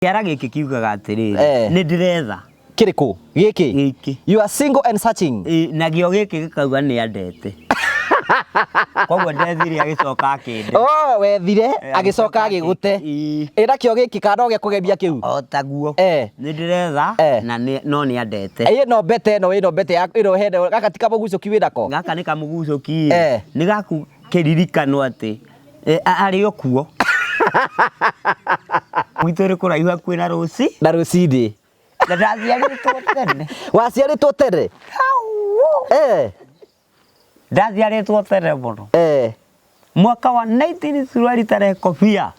Kĩara gĩkĩ kiugaga atĩrĩrĩ, Eh. nĩ ndĩretha Kĩrĩkũ? Gĩkĩ? Gĩkĩ. You are single and searching. Ĩ, nakĩo gĩkĩ gĩkauga nĩ andete. Koguo ndethire agĩcoka akĩnde. Oh, wethire Eh, agĩcoka agĩgũte. Ĩ. Ĩ nakĩo gĩkĩ kana no gĩa kũgemia kĩu? O taguo. Eh. Nĩ ndĩretha Eh. na nĩ- no nĩ andete. Ĩno mbete ĩno ĩno mbete ya ĩno hene gaka ti kamũgucũki wĩnako. Gaka nĩ kamũgucũki. Eh. Nĩ gaku kĩririkano atĩ arĩ o kuo. Gwitũ nĩ kũraihu hakuhĩ na rũci. Na rũcinĩ. Na ndaciarĩtwo tene. Waciarĩtwo tene? Eh. Ndaciarĩtwo tene mũno. Eh. Mwaka wa 19 suruari tarehe kobia.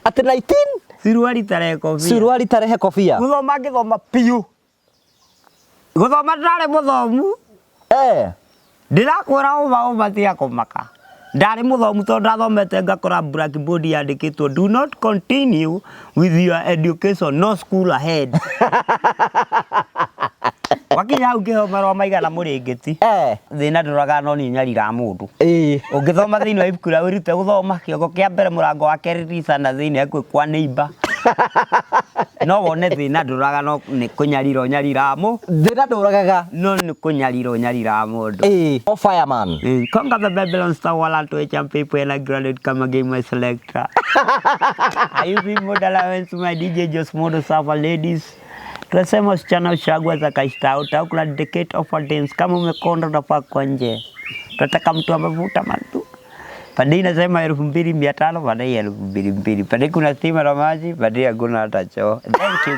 Atĩ 19? Suruari tarehe kobia. Suruari tarehe kobia. Gũthoma ngĩthoma biũ. Gũthoma ndarĩ mũthomu. Eh. Ndĩrakwĩra ũma ũma tiga kũmaka. Ndarĩ mũthomu tondũ ndathomete ngakora blackboard yandĩkĩtwo do not continue with your education no school ahead. Wakinya hau ngĩheo marũa maigana mũrĩngĩti. Eh. Thĩna ndũraga no nĩ nyariraga mũndũ. Ĩĩ. Ũngĩthoma thĩinĩ wa ibuku rĩa wĩrute gũthoma kĩongo kĩa mbere mũrango wa kerĩ riricana thĩinĩ hakuhĩ kwa neighbor. No wone thĩna ndũraga no nĩ kũnyarira ũnyariraga mũ. Thĩna ndũragaga. No nĩ kũnyarira ũnyariraga mũndũ. Ĩĩ. O fireman. Conquer the Babylon star wala to HM people and I graduate come again my selector. Are you being model allowance my DJ Jos Modo Sava ladies? Tunasema wasichana ushagwa za kaista au kuna decade of dance kama umekonda unafaa kwa nje. Tunataka mtu amevuta matu. Pande inasema 2500, pande 2200. Pande kuna stima na maji, pande hakuna hata choo. Thank you.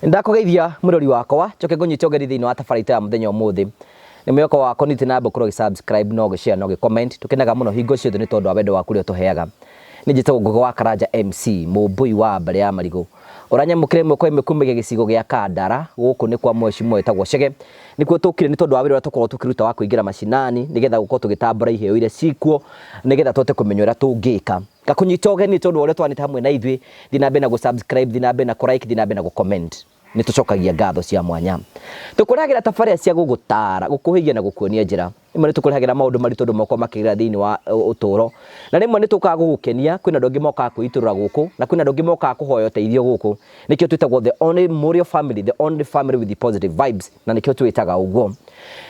Ndakũgeithia mũrori wakwa njoke ngũnyite ũgeni thĩinĩ wa tabarĩra itũ ya mũthenya ũmũthĩ nĩ mwĩhoko wakwa nĩ na mbere subscribe no gũshare no gũcomment tũkenaga mũno hingo ciothe nĩ tondũ wa wendo waku ũrĩa ũtũheaga nĩ njĩtagwo Ngũgĩ wa Karanja MC mũmbũi wa mbarĩ ya marigũ ũranyamũkĩra ĩmwe kwa ĩmwe kumagia gĩcigo gĩa Kandara gũkũ nĩ kwa mheshimiwa wĩtagwo Chege nĩkuo tũkire nĩ tondũ wa wĩra ũrĩa tũkoragwo tũkĩruta wa kũingĩra macinani nĩgetha gũkorwo tũgĩtambũra iheo iria cikuo nĩgetha tũhote kũmenya ũrĩa tũngĩka ngakũnyita ũgeni tondũ wa ũrĩa twanĩte hamwe na ithuĩ thiĩ na mbere na gũ-subscribe thiĩ na mbere na kũ-like thiĩ na mbere na gũ-comment nĩ tũcokagia ngatho cia mwanya tũkũrehagĩra tabarĩra cia gũgũtara gũkũhĩgia na gũkuonia njĩra rĩmwe nĩ tũkũrehagĩra maũndũ maritũ andũ makorwo makĩgerera thĩinĩ wa ũtũũro na rĩmwe nĩ tũkaga gũgũkenia kwĩna andũ angĩ mokaga kwĩitũrũra gũkũ na kwĩna andũ angĩ mokaga kũhoya ũteithio gũkũ nĩkĩo twĩtagwo the only Morio family, the only family with the positive vibes na nĩkĩo twĩtaga ũguo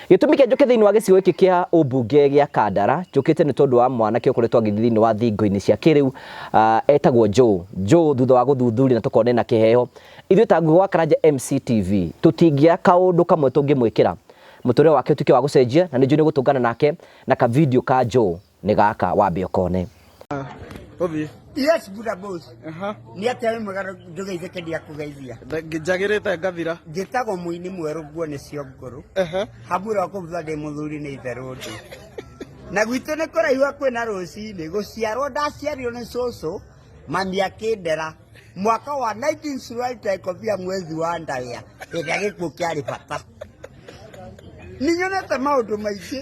gĩtũmi kĩa njũke thĩinĩ wa gĩcigo gĩkĩ kĩa ũmbunge gĩa Kandara njũkĩte nĩ tondũ wa mwanake ũkoretwo agĩthiĩ thĩinĩ wa thingo-inĩ cia kĩrĩu etagwo Joe. Joe thutha wa gũthuthuria na tũkona ena kĩheo ithuĩ ta Ngũgĩ wa Karanja MCTV tũtingĩaga kaũndũ kamwe tũngĩmwĩkĩra mũtũrĩre wake ũtuĩke wa gũcenjia na nĩ njũĩ nĩ gũtũngana nake na ka video ka Joe nĩ gaka wambe ũkone. Ũthiĩ. Yes, Buddha boss. Aha. Nĩ atĩa wĩ mwega ndũgeithĩke ndiakũgeithia. Njagĩrĩte ngathira. Njĩtagwo mũini mwerũ nguo nĩ cio ngũrũ. Ehe. Hamura wa kũbutha ndĩ mũthuri nĩ itherũ ndĩ. Na gwitũ nĩ kũraihu hakuhĩ na rũcinĩ. Gũciarwo ndaciarirwo nĩ cũcũ mami akĩndera mwaka wa 19 suruali taikobia mwezi wa ndaya hĩndĩ ya gĩkuũ kĩarĩ bata. Nĩnyonete maũndũ maingĩ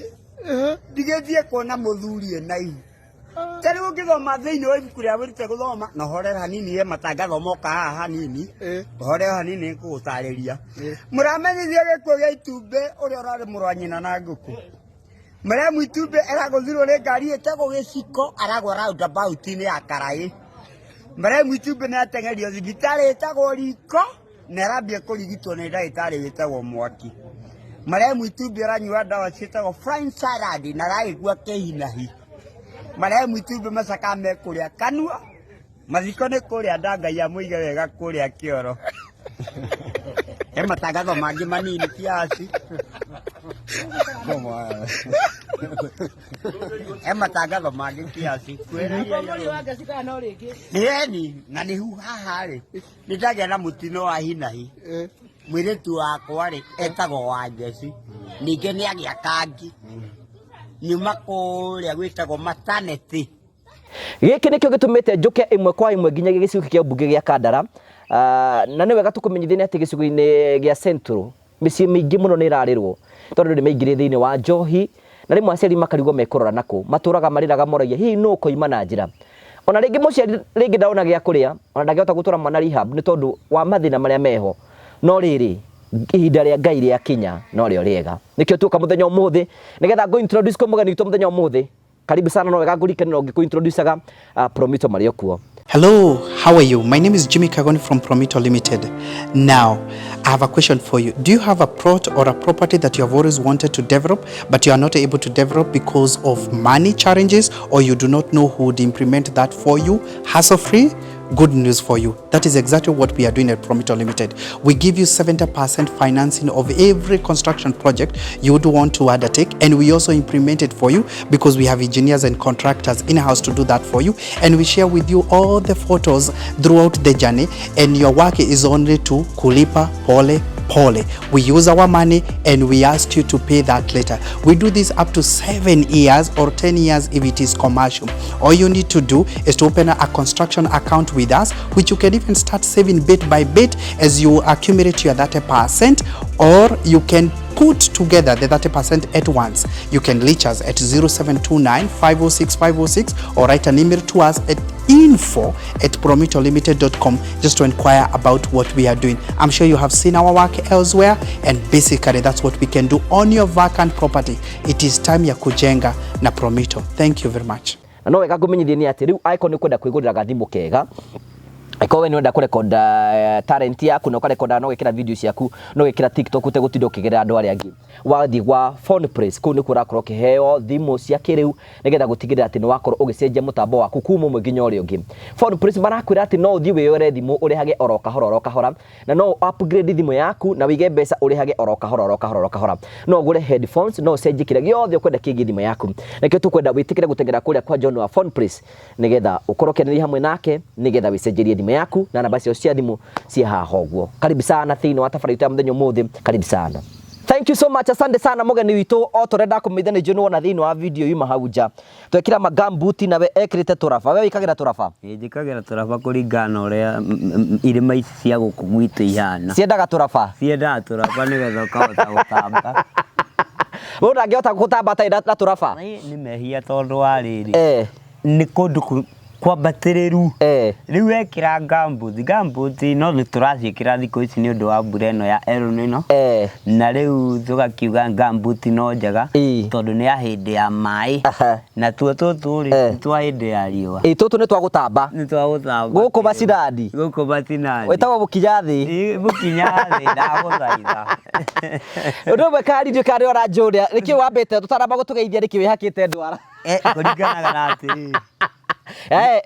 ndigĩthiĩ kuona mũthuri ena ihu. Ta rĩu ũngĩthoma thĩinĩ wa ibuku rĩa wĩrute gũthoma na ũhorere hanini he matangatho moka haha hanini ũhorere hanini nĩngũgũtarĩria. Mũramenyithio gĩkuũ gĩa itumbĩ ũrĩa ũrarĩ mũrũ wa nyina na ngũkũ. Marehemu itumbĩ aragũthirwo nĩ ngari ĩtagwo gĩciko aragwa roundabout-inĩ ya Karaĩ. Marehemu itumbĩ nĩ ateng'erio thibitarĩ ĩtagwo Riko na arambia kũrigitwo nĩ ndagĩtarĩ wĩtagwo Mwaki. Marehemu itumbĩ aranyua ndawa ciĩtagwo flying salad na aragĩkua kĩhinahi. Marehemu itumbĩ macaka me kũrĩa kanua mathiko nĩ kũrĩa nda Ngai amũige wega kũrĩa kĩoro. He matangatho mangĩ manini kiasi. He matangatho mangĩ kiasi. Ĩni na nĩ haha rĩ nĩ ndagĩa na mũtino wa hinahi. Mũirĩtu wakwa rĩ etagwo Wanjeci ningĩ nĩ agĩa kangi nyuma kũrĩa gwĩtagwo maternity. Gĩkĩ nĩkĩo gĩtũmĩte njũke ĩmwe kwa ĩmwe nginya gĩcigo gĩkĩ kĩa mbunge gĩa Kandara na nĩ wega tũkũmenyithia atĩ gĩcigo-inĩ gĩa Central mĩciĩ mĩingĩ mũno nĩ ĩrarĩrwo tondũ andũ nĩ maingĩrire thĩinĩ wa njohi na rĩmwe aciari makarigwo mekũrora nakũ matũraga marĩraga moragia hihi nũ ũkoima na njĩra Ona rĩngĩ mũciari rĩngĩ ndarona gĩa kũrĩa, ona ndangĩhota gũtwara mwana rehab nĩ tondũ wa mathĩna marĩa meho. No rĩrĩ, ihinda rĩa Ngai rĩakinya norĩo rĩega. Nĩkĩo tuoka mũthenya ũmũthĩ nĩgetha ngũ introduce kwĩ mũgeni witũ mũthenya ũmũthĩ. Karibu sana, no wega ngũririkane no ngĩkũ introduce-aga Promito marĩ o kuo. Hello, how are you? My name is Jimmy Kagoni from Promito Limited. Now, I have a question for you. Do you have a plot or a property that you have always wanted to develop, but you are not able to develop because of money challenges, or you do not know who would implement that for you hassle-free? Good news for you. That is exactly what we are doing at Promito Limited. We give you 70% financing of every construction project you would want to undertake, and we also implement it for you because we have engineers and contractors in-house to do that for you, and we share with you all the photos throughout the journey, and your work is only to kulipa pole pole. We use our money and we ask you to pay that later. We do this up to 7 years or 10 years if it is commercial. All you need to do is to open a construction account with us, which you can even start saving bit by bit as you accumulate your 30%, or you can put together the 30% at once. You can reach us at 0729 506 506 or write an email to us at info@promitolimited.com just to inquire about what we are doing. I'm sure you have seen our work elsewhere, and basically that's what we can do on your vacant property. It is time ya kujenga na Promito. Thank you very much. Na no wega ngũmenyithie nĩ atĩ rĩu angĩkorwo nĩ ũkwenda kwĩgũrĩra gathimũ kega, angĩkorwo we nĩ ũrenda kũrekonda talent yaku na ũkarekonda na ũgekĩra video ciaku na ũgekĩra TikTok ũtegũtinda ũkĩgerera andũ arĩa angĩ, wathiĩ gwa Phone Place, kũu nĩkuo ũrakorwo ũkĩheo thimũ cia kĩrĩu nĩgetha gũtigĩrĩra atĩ nĩ wakorwo ũgĩcenjia mũtambo waku kuma ũmwe nginya ũrĩa ũngĩ. Phone Place marakwĩra atĩ no ũthiĩ wĩyoere thimũ ũrĩhage oro kahora oro kahora, na no upgrade thimũ yaku na wĩige mbeca ũrĩhage oro kahora oro kahora oro kahora. No ũgũre headphones, no ũcenjie kĩrĩa gĩothe ũkwenda kĩgiĩ thimũ yaku. Nakĩo tũkwenda wĩtĩkĩre gũteng'era kũrĩa kwa John wa Phone Place nĩgetha ũkorwo ũkĩaranĩria hamwe nake nĩgetha wĩcenjerie thimũ yaku, na namba ciao cia thimũ ciĩ haha ũguo. Karibu sana thĩinĩ wa tabarĩra itũ ya mũthenya ũmũthĩ, karibu sana. Thank you so much, asante sana mũgeni witũ. O ta ũrĩa ndakũmenyithia nĩ njũĩ nĩwona thĩinĩ wa video yuma hau nja twekĩra magambuti nawe ekĩrĩte tũraba. We wĩkagĩra tũraba? Njĩkagĩra tũraba kũringana na ũrĩa irĩma ici cia gũkũ gwitũ ihana. Ciendaga tũraba? Ciendaga tũraba nĩgetha ũkahota gũtamba. Mũndũ ndangĩhota gũtamba atarĩ na tũraba? Nĩ mehia tondũ wa rĩrĩ, nĩ kũndũ kwambatĩrĩru. Rĩu wekĩra gumboot, gumboot no nĩ tũraciĩkĩra thikũ ici nĩ ũndũ wa mbura ĩno ya El Nino. Na rĩu tũgakiuga gumboot no njega tondũ nĩ ya hĩndĩ ya maĩ. Na tuo tũtũ rĩ, nĩ twa hĩndĩ ya riũa. Ĩ, tũtũ nĩ twa gũtamba. Nĩ twa gũtamba. Gũkũ macinani. Gũkũ macinani. Wĩtagwo mũkinya thĩ. Ĩ, mũkinya thĩ, ndagũthaitha. Ũndũ ũmwe karirio karĩa ũranjũria, nĩkĩ wambĩte tũtaramba gũtũgeithia, nĩkĩ wĩhakĩte ndwara? Kũringanaga na atĩrĩrĩ.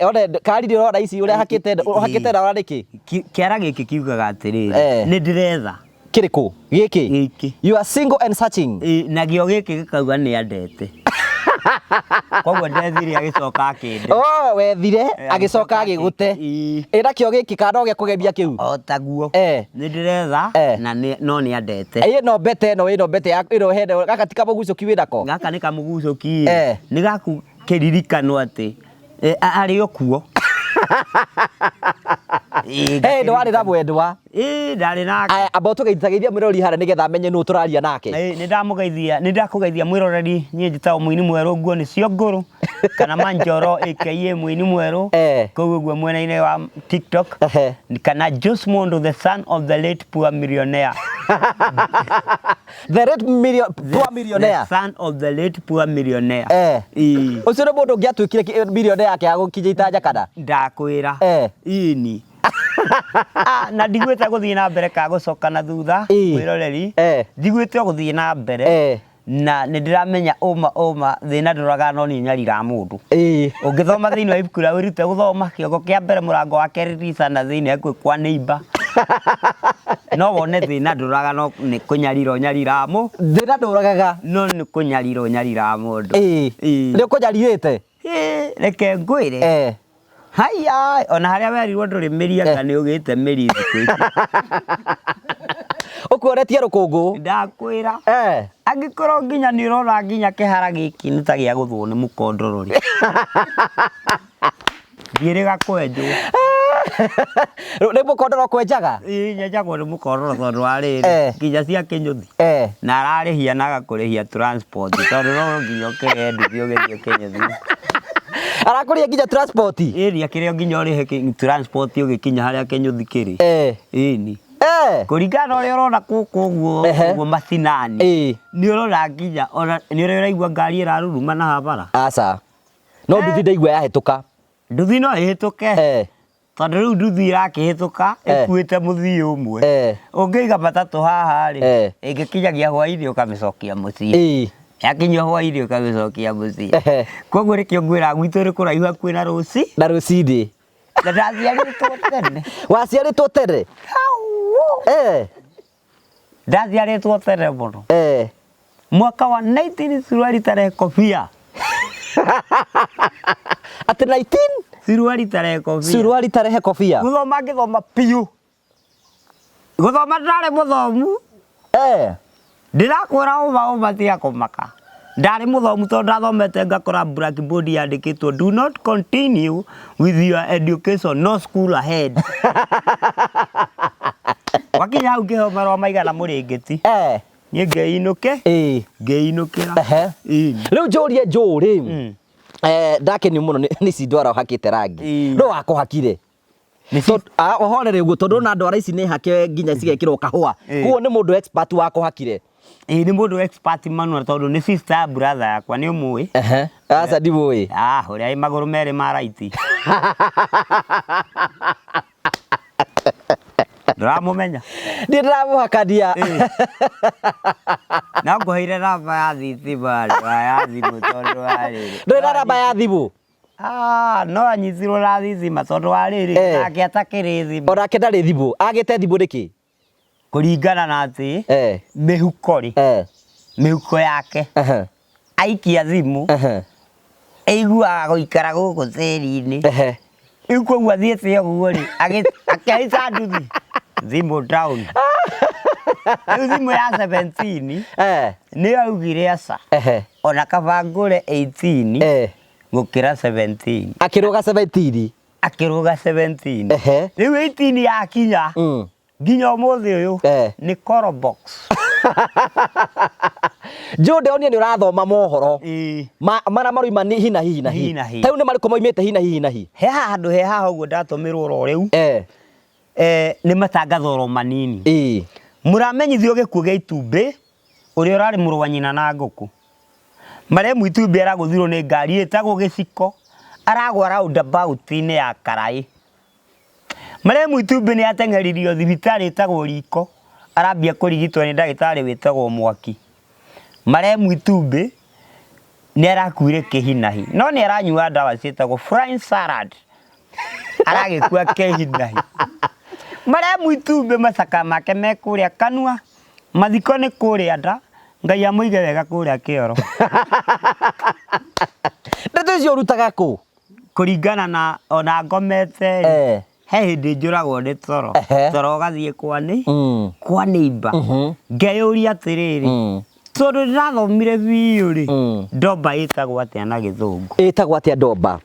One karirio ũrona ici ũrĩa hakĩte, ũhakĩte ndwara nĩkĩ? Kĩara gĩkĩ kiugaga atĩrĩrĩ, nĩ ndĩretha. Kĩrĩkũ? Gĩkĩ? Gĩkĩ. You are single and searching. Ĩ, nakĩo gĩkĩ gĩkauga nĩ andete. Koguo ndethire agĩcoka akĩnde. Oh, wethire agĩcoka agĩgũte. Ĩ, nakĩo gĩkĩ kana no gĩa kũgemia kĩu? O taguo. Nĩ ndĩretha na no nĩ andete. Ĩ, no mbete ĩno, ĩno mbete ya, ĩno hena, gaka ti kamũgucũki wĩnako? Gaka nĩ kamũgucũki. Nĩ gaku kĩririkano atĩ arĩ o kuo. Hey, ndwarĩ na mwendwa. Ĩ, ndarĩ nake. Aya, amba ũtũgeithageithia mwĩroreri harĩa nĩgetha amenye nũ tũraria nake. Ĩ, nĩ ndamũgeithia, nĩ ndakũgeithia mwĩroreri, niĩ njĩtagwo mũini mwerũ nguo nĩ cio ngũrũ kana Manjoro aka mũini mwerũ kũu ũguo mwena-inĩ wa TikTok, kana Jose Mondo, the son of the late poor millionaire. The late poor millionaire. The son of the late poor millionaire. Ĩ. Ũcio nĩ mũndũ ũngĩatuĩkire millionaire yake ya gũkinya itanya kana? Ndakwĩra. Ĩni. Na ndigwĩte gũthiĩ na mbere ka gũcoka na thutha, mwĩroreri. Ndigwĩte gũthiĩ na mbere. Na nĩ ndĩramenya ũma ũma thĩna ndũraga no nĩ nyarira mũndũ. Ũngĩthoma thĩinĩ wa ibuku rĩa wĩrute gũthoma kĩongo kĩa mbere mũrango wa kerĩ rica na thĩinĩ hakuhĩ kwa neighbor. No wone thĩna ndũraga no nĩ kũnyarira ũnyarira mũ. Thĩna ndũragaga. No nĩ kũnyarira ũnyarira mũndũ. Nĩ ũkũnyarirĩte? Reke ngwĩre. Haiya, ona harĩa werirwo ndũrĩ mĩri anga nĩ ũgĩte mĩri thikũ ici. Ũkuonetie rũkũngũ. Ndakwĩra. Angĩkorwo nginya nĩ ũrona nginya kĩhara gĩkĩ nĩ ta gĩa gũthwo nĩ mũkondorori. Ndiĩrĩga kwenjwo. Nĩ mũkondoro kwenjaga? Ĩĩ, nyenjagwo nĩ mũkondoro tondũ wa rĩrĩ, nginya cia kĩnyũthi. Na ararĩhia na agakũrĩhia transport tondũ no nginya ũkĩrĩhe nduthi ũgĩthiĩ kĩnyũthi. Arakũrĩhe nginya transport. Ĩni akĩrĩ o nginya ũrĩhe transport ũgĩkinya harĩa kĩnyũthi kĩrĩ. Ĩni. Kũringana na ũrĩa ũrona gũkũ ũguo ũguo macinani. Nĩ ũrona nginya ona nĩ ũrĩa ũraigua ngari ĩraruruma na habara. Aca. No nduthi ndaigua yahĩtũka. Nduthi no ĩhĩtũke. Tondũ rĩu nduthi ĩrakĩhĩtũka ĩkuĩte mũthii ũmwe. Ũngĩiga matatũ haha rĩ, ĩngĩkinyagia hwainĩ ũkamĩcokia mũciĩ. Yakinyia hwainĩ ũkamĩcokia mũciĩ. Koguo nĩkĩo ngwĩraga gwitũ nĩ kũraihu hakuhĩ na rũci. Na rũcinĩ. Na ndaciarĩtwo tene. Waciarĩtwo tene? Ndaciarĩtwo tene mũno. Mwaka wa 19 suruari tarehe kobia. Atĩ 19? Suruari tarehe kobia. Suruari tarehe kobia. Gũthoma ngĩthoma biũ. Gũthoma ndarĩ mũthomu. Ndĩrakwĩra ũma ũma tiga kũmaka. Ndarĩ mũthomu tondũ ndathomete ngakora blackboard yandĩkĩtwo do not continue with your education, no school ahead. Wakinya hau ngĩheo marũa maigana mũrĩngĩti. Niĩ ngĩinũke. Ngĩinũkĩra. Rĩu njũrie njũrĩ. Ndakenio mũno nĩ ici ndwara ũhakĩte rangi. No wakũhakire? Ũhorere ũguo tondũ ona ndwara ici nĩ hake nginya cigekĩrwo kahũa. Koguo nĩ mũndũ expert wakũhakire. Ĩĩ nĩ mũndũ expert mũno tondũ nĩ sister ya brother yakwa nĩ ũmũĩ. Aca ndimũĩ. Ah, ũrĩa wĩ magũrũ merĩ ma right. Ndũramũmenya? Ndiĩ ndĩramũhakania. No ngũheire namba ya thitima ya thimũ tondũ wa rĩrĩ. Ndũrĩ na namba ya thimũ? Ah, no anyitirwo na thitima tondũ wa rĩrĩ nake atakĩrĩ thimũ. Onake ndarĩ thimũ. Agĩte thimũ nĩkĩ? Kũringana na atĩ mĩhuko rĩ, mĩhuko yake aikia thimũ ĩiguaga gũikara gũkũ tĩri-inĩ. Rĩu koguo athiĩte ũguo rĩ, akĩhaica nduthi thimũ down. Rĩu thimũ ya 17 nĩyo augire aca. Ona kaba ngũre 18 gũkĩra 17. Akĩrũga 17. Akĩrũga 17. Rĩu 18 yakinya nginya ũmũthĩ ũyũ nĩ Coral Box. Joe ndĩronire nĩ ũrathoma mohoro marĩa maroima nĩ hi na hi na hi. Ta rĩu nĩ marĩkũ moimĩte hi na hi na hi? He handũ he haha ũguo ndatũmĩrwo oro rĩu. Nĩ matangatho oro manini. Mũramenyithio gĩkuũ gĩa itumbĩ ũrĩa ũrarĩ mũrũ wa nyina na ngũkũ. Marehemu itumbĩ aragũthirwo nĩ ngari ĩtagwo gĩciko aragwa roundabout-inĩ ya Karaĩ. Marehemu itumbĩ nĩ ateng'eririo thibitarĩ ĩtagwo Riko arambia kũrigitwo nĩ ndagĩtarĩ wĩtagwo Mwaki. Marehemu itumbĩ nĩ arakuire kĩhinahi no nĩ aranyua ndawa ciĩtagwo frying salad aragĩkua kĩhinahi. Marehemu itumbĩ macaka make me kũrĩa kanua, mathiko nĩ kũrĩa nda, Ngai amũige wega kũrĩa kĩoro. Ndeto icio ũrutaga kũ? Kũringana na ona ngomete he hĩndĩ njũragwo nĩ toro. Toro ũgathiĩ kwa nĩ kwa neighbor. Ngeyũria atĩrĩrĩ, tondũ ndĩrathomire biũ rĩ, ndomba ĩtagwo atĩa na gĩthũngũ? Ĩtagwo atĩa ndomba?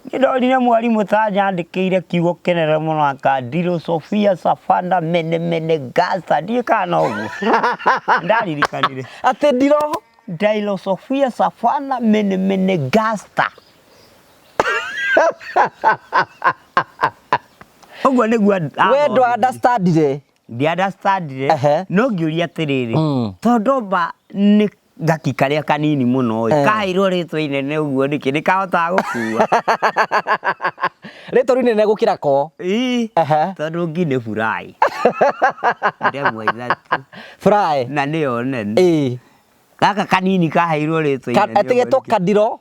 Nĩ ndonire mwarimũ ta anyandĩkĩire kiugo kĩnene mũno aka Sofia Safana mene mene gasta ndiũĩ kana no ũguo. Ndaririkanire. Atĩ ndiro? Sofia Safana mene mene gasta. Ũguo nĩguo We ndũ understandire? Ndi understandire. No ngĩũria atĩrĩrĩ, tondũ ndomba nĩ gaki karĩa kanini mũno ĩ, kaheirwo rĩtwa inene ũguo nĩkĩ? Nĩ kahotaga gũkua? Rĩtwa rĩu inene gũkĩra ko? Ĩĩ, tondũ ngi nĩ fry. Ndemwa ithatũ. Fry. Na nĩyo nene. Gaka kanini kaheirwo rĩtwa inene Atĩ getwo ũguo nĩkĩ? kadiro?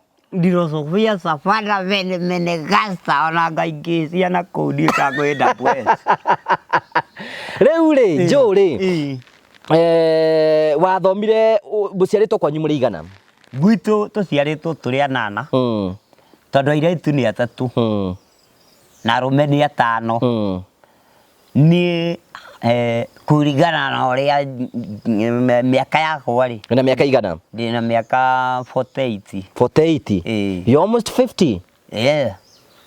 Sofia Safana mene mene gasta ona ngaingĩ ciana kũu ndiũĩ kana kwĩ double S. Rĩu rĩ, Joe rĩ, wathomire mũciarĩtwo kwanyu mũrĩ igana? Gwitũ tũciarĩtwo tũrĩ anana. Tondũ airĩtu nĩ atatũ. Na arũme nĩ atano. Niĩ kũringana na ũrĩa mĩaka yakwa rĩ. Wĩna mĩaka igana? Ndĩna mĩaka 48. 48? You're almost 50? Yeah.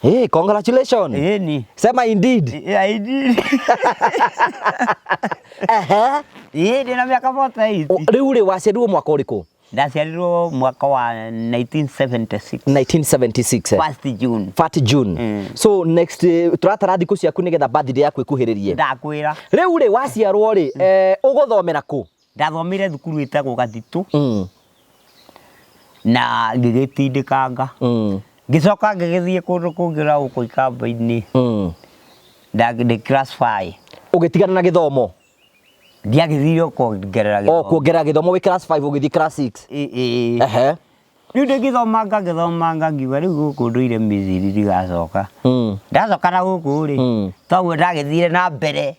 Hey, congratulations. Ĩni. Sema indeed. Yeah, indeed. Ĩĩ, ndĩna mĩaka 48. Rĩu rĩ, waciarirwo mwaka ũrĩkũ? Ndaciarirwo mwaka wa 1976. 1976. 1st June. 1 June. So next tũratara thikũ ciaku nĩgetha birthday yaku ĩkuhĩrĩrie. Ndakwĩra. Rĩu rĩ waciarwo rĩ, ũgũthomera kũ? Ndathomire thukuru ĩtagwo Gathitu. Na ngĩgĩtindĩkanga. Ngĩcoka ngĩgĩthiĩ kũndũ kũngĩ na gũkũ ikamba-inĩ. Ndĩ class 5. Ũgĩtigana na gĩthomo? Ndiagĩthire kuongerera gĩthomo. O kuongerera gĩthomo wĩ class 5 ũgĩthiĩ class 6. Ĩĩ. Ehe. Rĩu ndĩgĩthomanga ngĩthomanga ngiuga rĩu gũkũ ndũire Misiri ndigacoka. Ndacoka na gũkũ rĩ, toguo ndagĩthire na mbere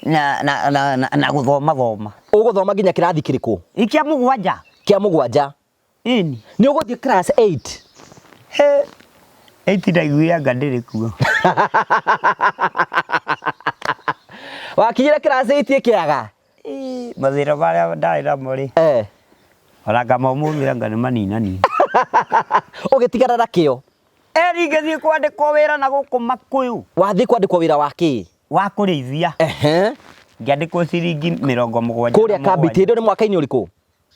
na gũthoma thoma. Ũgũthoma nginya kĩrathi kĩrĩkũ? Kĩa mũgwanja. Kĩa mũgwanja. Ĩni. Nĩ ũgũthiĩ class 8? He. 8 ndaiguire anga ndĩrĩ kuo. Wakinyire class 8 ĩkĩaga? Ĩĩ, mathĩna marĩa ndarĩ namo rĩ. Ona ngama ũmũthĩ anga nĩ maninani. Ũgĩtigana na kĩo? Eri ngĩthiĩ kwandĩkwo wĩra na gũkũ Makũyũ. Wathiĩ kwandĩkwo wĩra wa kĩ? Wa kũrĩithia. Ehe. Ngĩandĩkwo ciringi 70. Kũrĩa Kambiti, hĩndĩ ĩyo nĩ mwaka-inĩ ũrĩkũ?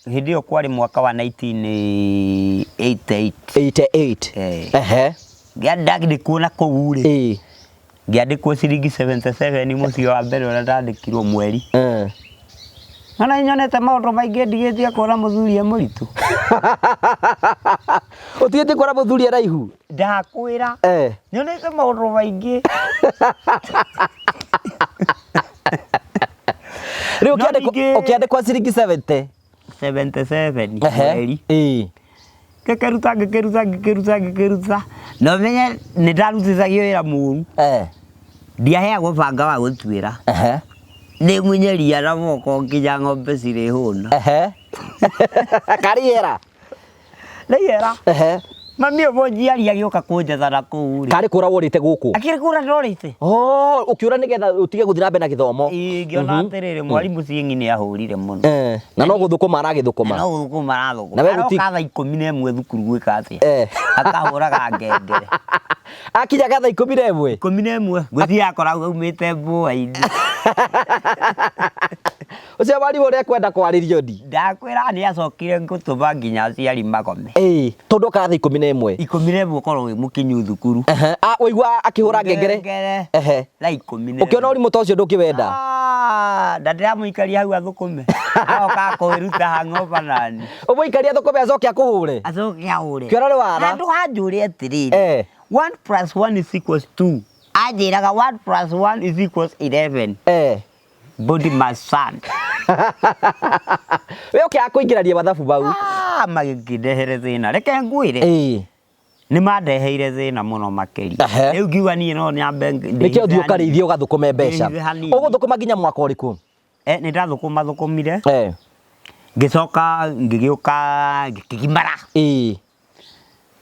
Hĩndĩ ĩyo kwarĩ mwaka wa 1988. 88. Ehe. Ngĩandĩkwo na kũu rĩ. Ngĩandĩkwo ciringi 77 mũciĩ wa mbere ũrĩa ndandĩkirwo mweri. Ona nyonete maũndũ maingĩ ndigĩtie kuona mũthuri e mũritũ. Ũtigĩtie kuona mũthuri araihu? Ndakwĩra. Nyonete maũndũ maingĩ. Rĩu ũkĩandĩkwo ciringi 70? 77 mweri. Ngĩkĩruta ngĩkĩruta ngĩkĩruta ngĩkĩruta. Na ũmenye nĩ ndarutithagio wĩra mũru. Ndiaheagwo banga wa gũtuĩra. Nĩ munye ria na moko nginya ng'ombe cirĩ hũna. Karĩ ihera? Nĩ ihera. Mami ũmwe njiari agĩũka kũnjetha na kũu rĩ. Karĩ kũra worĩte gũkũ? Akĩrĩ kũra ndorĩte. Oh, ũkĩũra nĩgetha ũtige gũthiĩ na mbere na gĩthomo. Ĩĩ, ngĩona atĩrĩrĩ, mwarimũ Cieng'i nĩ ahũrire mũno. Na no gũthũkũma aragĩthũkũma. Na no gũthũkũma arathũkũma. Na we gũti- Aroka thaa 11 thukuru gwĩka atĩa? Akahũraga ngengere. Akinyaga thaa 11? 11. Ngwĩciria akoragwo aumĩte mbũa-inĩ. Ũcio mwarimũ ũrĩa ekwenda kwarĩrio ndi. Ndakwĩra nĩ acokire gũtũma nginya aciari magome. Ĩĩ, tondũ okaga thaa 11. 11 ũkorwo wĩ mũkinyu thukuru. Ehe, waigua akĩhũra ngengere? Ngengere. Ehe. Thaa 11. Ũkĩona ũrimũ ta ũcio ndũkĩwenda? Na ndĩramũikaria hau athũkũme. Agoka kwĩruta hangover nani. Ũmũikarie athũkũme acoke akũhũre? Acoke ahũre. Kĩona nĩ wara. Handũ hanjũre atĩrĩrĩ. 1 plus 1 is equals 2. Anjĩraga 1 plus 1 is equals 11. Body mass son. We ũkĩaga kũingĩrania mathabu mau. Magĩkĩndehere thĩna. Reke ngwĩre. Nĩ mandeheire thĩna mũno makĩria. Rĩu ngiuga niĩ no nyambe Nĩkĩo ũthiĩ ũkarĩithie ũgathũkũme mbeca. Ndĩhithe hanini. Ũgũthũkũma nginya mwaka ũrĩkũ? Nĩ ndathũkũma thũkũmire. Ngĩcoka ngĩgĩũka ngĩkĩgimara.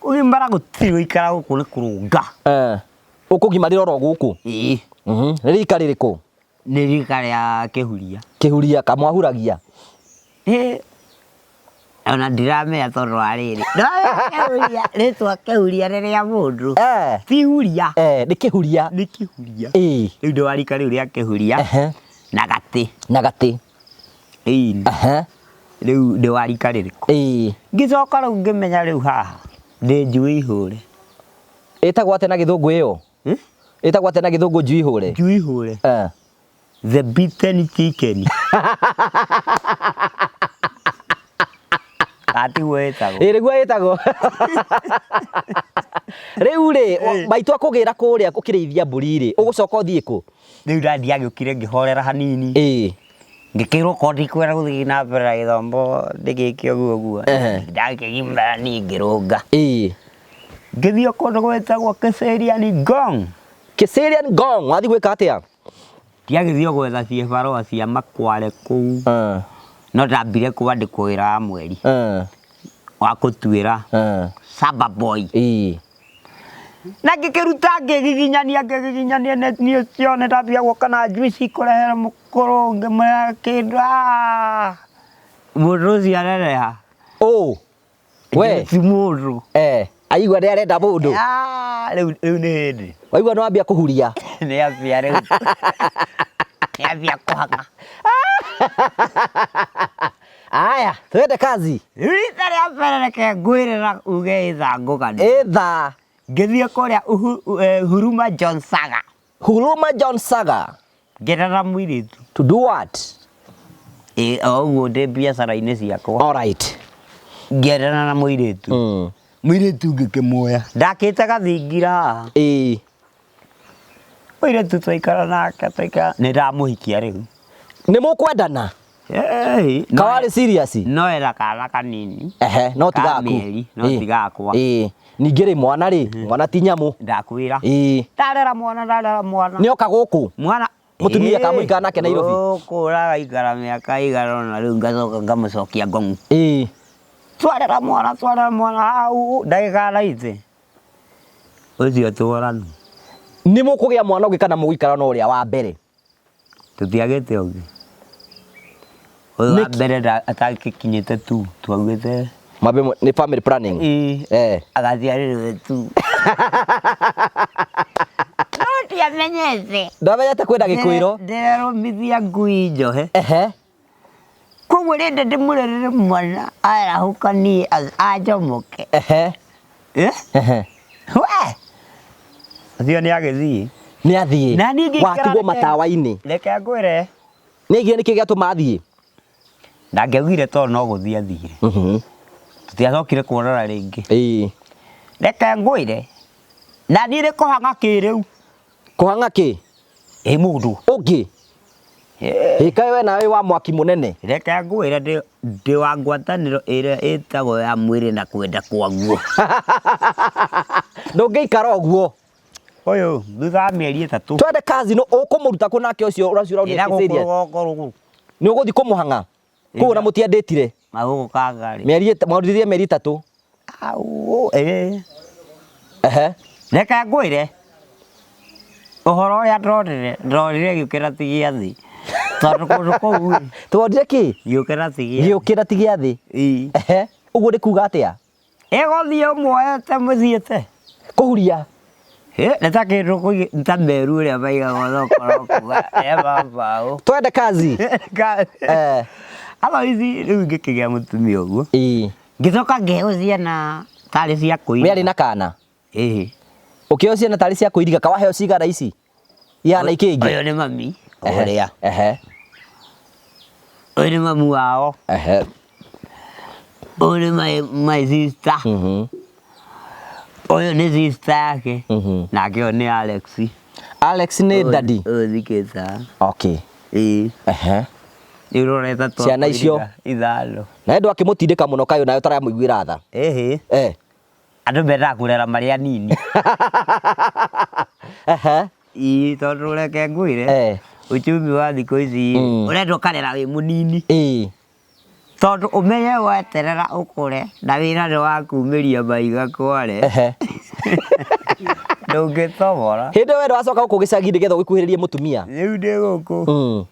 Kũgimara gũtirĩ gũikara gũkũ nĩ kũrũnga. Ũkũgimarĩra oro gũkũ? Ĩĩ. Nĩ rika rĩrĩkũ? Nĩ rika rĩa Kĩhuria. Kĩhuria kamwahuragia? Ĩĩ. Ona ndiramenya tondũ wa rĩrĩ. Kĩhuria, rĩtwa Kĩhuria nĩ rĩa mũndũ. Ti huria. Nĩ Kĩhuria. Nĩ Kĩhuria. Ĩĩ. Rĩu ndĩ wa rika rĩu rĩa Kĩhuria. Na gatĩ. Na gatĩ. Ĩĩ. Rĩu ndĩ wa rika rĩrĩkũ? Ĩĩ. Ngĩcoka rĩu ngĩmenya rĩu haha ndĩ njui hũre. Ĩtagwo atĩa na gĩthũngũ ĩyo? Ĩtagwo atĩa na gĩthũngũ njui hũre? Njui hũre. The beaten chicken. Atiguo ĩtagwo. Ĩĩ nĩguo ĩtagwo. Rĩu rĩ, maitũ akũgĩra kũrĩa ũkĩrĩithia mbũri rĩ, ũgũcoka ũthiĩ kũ? Rĩu ndadi agĩũkire ngĩhorera hanini. Ngĩkĩrwo korwo ndikwenda gũthiĩ na mbere na gĩthomo ndĩgĩke ũguo ũguo. Ndakĩgimara niĩ ngĩrũnga. Ngĩthiĩ kũndũ gwĩtagwo Kiserian Ngong. Kiserian Ngong, wathiĩ gwĩka atĩa? Ndiagĩthiĩ gwetha ciĩbarũa cia makware kũu. No ndambire kwandĩkwo wĩra wa mweri. Wa gũtuĩra. Samba boy. Na ngĩkĩruta ngĩgiginyania ngĩgiginyania niĩ ũcio nĩ ndambia gũka na njuici kũrehera mũkũrũ ngĩmwĩra kĩndũ. Mũndũ ũcio arereha. Ũ. We. Ti mũndũ. Aigua nĩ arenda mũndũ. Rĩu nĩ hĩndĩ. Waigua nĩ wambia kũhuria. Nĩ ambia rĩu. Nĩ ambia kũhaka. Aya. Twende kazi. Rita rĩa mbere reke ngwĩre na uge ĩthangũkani. Ĩtha. Ngĩthiĩ kũrĩa Huruma John Saga. Huruma John Saga. Ngĩrera mũirĩtu. To do what? Ĩ o ũguo ndĩ biacara-inĩ ciakwa. All right. Ngĩendana na mũirĩtu. Mũirĩtu ngĩkĩmuoya. Ndakĩte gathingira haha. Ĩĩ. Mũirĩtu twaikara nake twaikara. Nĩ ndamũhikia rĩu. Nĩ mũkwendana? Ĩĩ. Kawarĩ serious? No ena kana kanini. Ehe, no ti Ka gaku. mĩeri, no Ĩĩ. ti gakwa. Ĩĩ. Ningĩ rĩ mwana rĩ, mwana ti nyamũ. Ndakwĩra. Ĩĩ. Ndarera mwana, ndarera mwana. Nĩ oka gũkũ? Mwana Mũtumia kamũikara nake Nairobi? Gũkũ ũragaikara mĩaka ĩigana ũna rĩu ngacoka ngamũcokia Ngong. Ĩĩ. Twarera mwana, twarera mwana hau ndagĩka raithĩ. Ũcio tũranu. Nĩ mũkũgĩa mwana ũngĩ kana mũgũikara na ũrĩa wa mbere? Tũtiagĩte ũngĩ. Ũyũ wa Nĩkĩ? mbere atagĩkinyĩte tu, twaugĩte. Mwambe nĩ family planning. Ĩĩ. Eh. Agaciarĩrwo tu. No ndiamenyete. Ndamenyete kwĩna gĩkwĩro. Ndĩrarũmithia ngui njohe. Ehe. Koguo rĩndĩ ndĩmũrerere mwana arahũka niĩ anjomoke. Ehe. Eh? Ehe. We! Ũcio nĩ agĩthiĩ. Nĩ athiĩ. Na niĩ ngĩikara Watigwo reke- matawa-inĩ. Reke ngwĩre. Nĩ aigire nĩkĩ gĩatũma athiĩ? Ndangĩaugire tondũ no gũthiĩ athire. Tũtiacokire kuonana rĩngĩ. Ĩĩ. Reke ngwĩre. Na niĩ nĩ kũhang'a kĩrĩu. Kũhang'a kĩ? Ĩ mũndũ. Ũngĩ. Ĩ. Ĩkaĩ we nawe wa mwaki mũnene. Reke ngwĩre ndĩ wa ngwatanĩro ĩrĩa ĩtagwo ya mwĩrĩ na kwenda kwaguo. Ndũngĩikara ũguo. Ũyũ thutha wa mĩeri 3. Twende kazi no ũkũmũruta kũ nake ũcio ũracio ũraonire Ĩra gũkũ serious. rũgongo rũgũ. Nĩ ũgũthiĩ kũmũhang'a. Kũu na mũtiandĩtire. Na gũkũ Kangarĩ. Mĩeri mwarutithie mĩeri 3. Au, ĩ. Ehe. Reke ngwĩre. Ũhoro ũrĩa ndonire, ndonire gĩũkĩra ti gĩathĩ. Tondũ kũndũ kũu ĩ, Tuonire kĩ? gĩũkĩra ti gĩathĩ. Gĩũkĩra ti gĩathĩ. Ĩ. Ehe. Ũguo nĩ kuga atĩa? Ĩgũthiĩ ũmuoete mũthiĩte. Kũhuria. Ĩ, nĩ ta kĩndũ nĩ ta meru ĩrĩa maigagwo thoko no kuga e mabaũ. Twende kazi. Eh. Aba ici rĩu ngĩkĩgĩa mũtumia ũguo. Ĩĩ. Ngĩcoka ngĩheo ciana tarĩ cia We kũiriga. arĩ na kana. Ĩĩ. Ũkĩheo ciana tarĩ cia kũiriga kawaheo cigana ici? Ihana ikĩngĩ. Ũyũ nĩ mami. Ũrĩa. Ehe. Ũyũ nĩ mamu wao. Ehe. Ũyũ nĩ my sister. Ũyũ nĩ sister yake. Nake ũyũ nĩ Alex. Alex nĩ daddy. Ũyũ thikĩte haha. Okay. Ĩĩ. Ehe. Rĩu ũrorete twa Ciana icio? kũiriga ithano. Na ndũ akĩmũtindĩka mũno kayũ nawe ũtaramũiguĩra tha. Ĩhĩ. Eh. Andũ mendaga kũrera marĩ anini. Ehe. Ĩĩ tondũ reke ngwĩre. Eh. Uchumi wa thikũ ici ũrenda ũkarera wĩ mũnini. Ĩĩ. Tondũ ũmenye weterera ũkũre na wĩra nĩ wa kumĩria mahiga kware. Ehe. Ndũngĩtobora. Hĩndĩ ĩyo we ndwacoka gũkũ gĩcagi nĩgetha ũgĩkuhĩrĩrie mũtumia. Rĩu ndĩ gũkũ.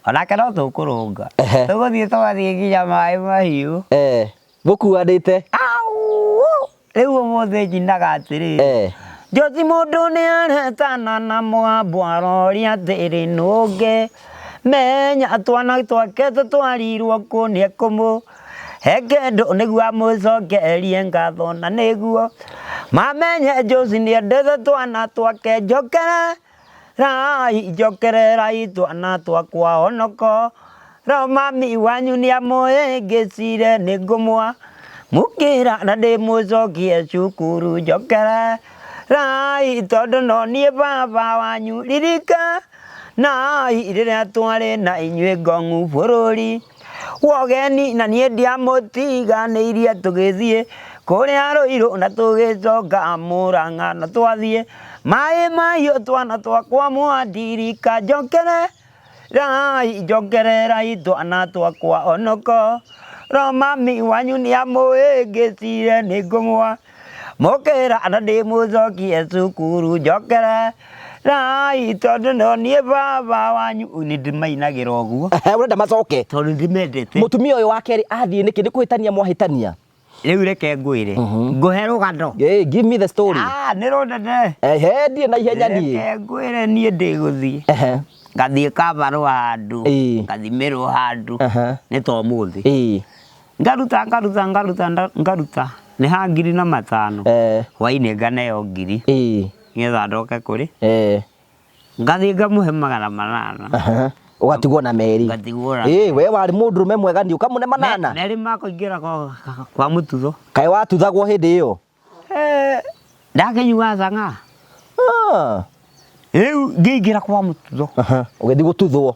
Onake no tũkũrũnga. Ehe. Tũgũthiĩ tũgathiĩ nginya maĩ mahiũ. Eh. Mũkuanĩte. Au! Rĩu ũmũthĩ njinaga atĩrĩrĩ. Eh. Njothi mũndũ nĩ aretana na mũgambo aroria atĩrĩ nũngĩ menya twana twake tũtwarirwo kũ nĩ ekũmũ he kĩndũ nĩguo amũcokerie ngatho na nĩguo mamenye Josi nĩendete twana twake njokererai njokererai twana twakwa onoko ro mami wanyu nĩamũĩngĩcire nĩngũmwa mũkĩra na ndĩmũcokie cukuru njokererai tondũ no niĩ baba wanyu ririka nai rĩrĩa twarĩ na inyuĩ ngong'u bũrũri wogeni na niĩ ndiamũtiganĩirie tũgĩthiĩ kũrĩa Rũirũ na tũgĩcoka Mũrang'a na twathiĩ maĩ mahiũ twana twakwa mwandirika njokererai njokererai twana twakwa onoko ro mami wanyu nĩamũĩngĩcire nĩngũmwa mũkĩra na ndĩmũcokie cukuru njokererai tondũ no niĩ baba wanyu nĩ ndĩmainagĩra ũguo Ehe, ũrenda macoke. tondũ ndĩmendete. Mũtumia ũyũ wa kerĩ athiĩ nĩkĩ nĩ kũhĩtania mwahĩtania? Rĩu reke ngwĩre. Ngũhe rũgano. Hey, give me the story. Ah, nĩ rũnene. Ehe, ndirĩ na ihenya niĩ. Reke ngwĩre niĩ ndĩgũthiĩ. Ehe. Ngathiĩ kabarũa handũ. Ĩĩ. Ngathimĩrwo handũ. Aha. Nĩ ta ũmũthĩ. Ĩĩ. Ngaruta ngaruta ngaruta ngaruta nĩ ha 1500. Hwainĩ nganeo ngiri nĩgetha ndoke kũrĩ. Ngathiĩ ngamũhe 800. Aha. Ũgatigwo na merĩ. Ngatigwo na Ĩ, we warĩ mũndũrũme mwega ni ũkamũne 800. Merĩ makũingĩra kwa kwa mũtutho. Kaĩ watuthagwo hĩndĩ ĩyo? Ndakĩnyuaga cang'aa. Ah. Rĩu ngĩingĩra kwa mũtutho. Aha. Ũgĩthiĩ gũtuthwo.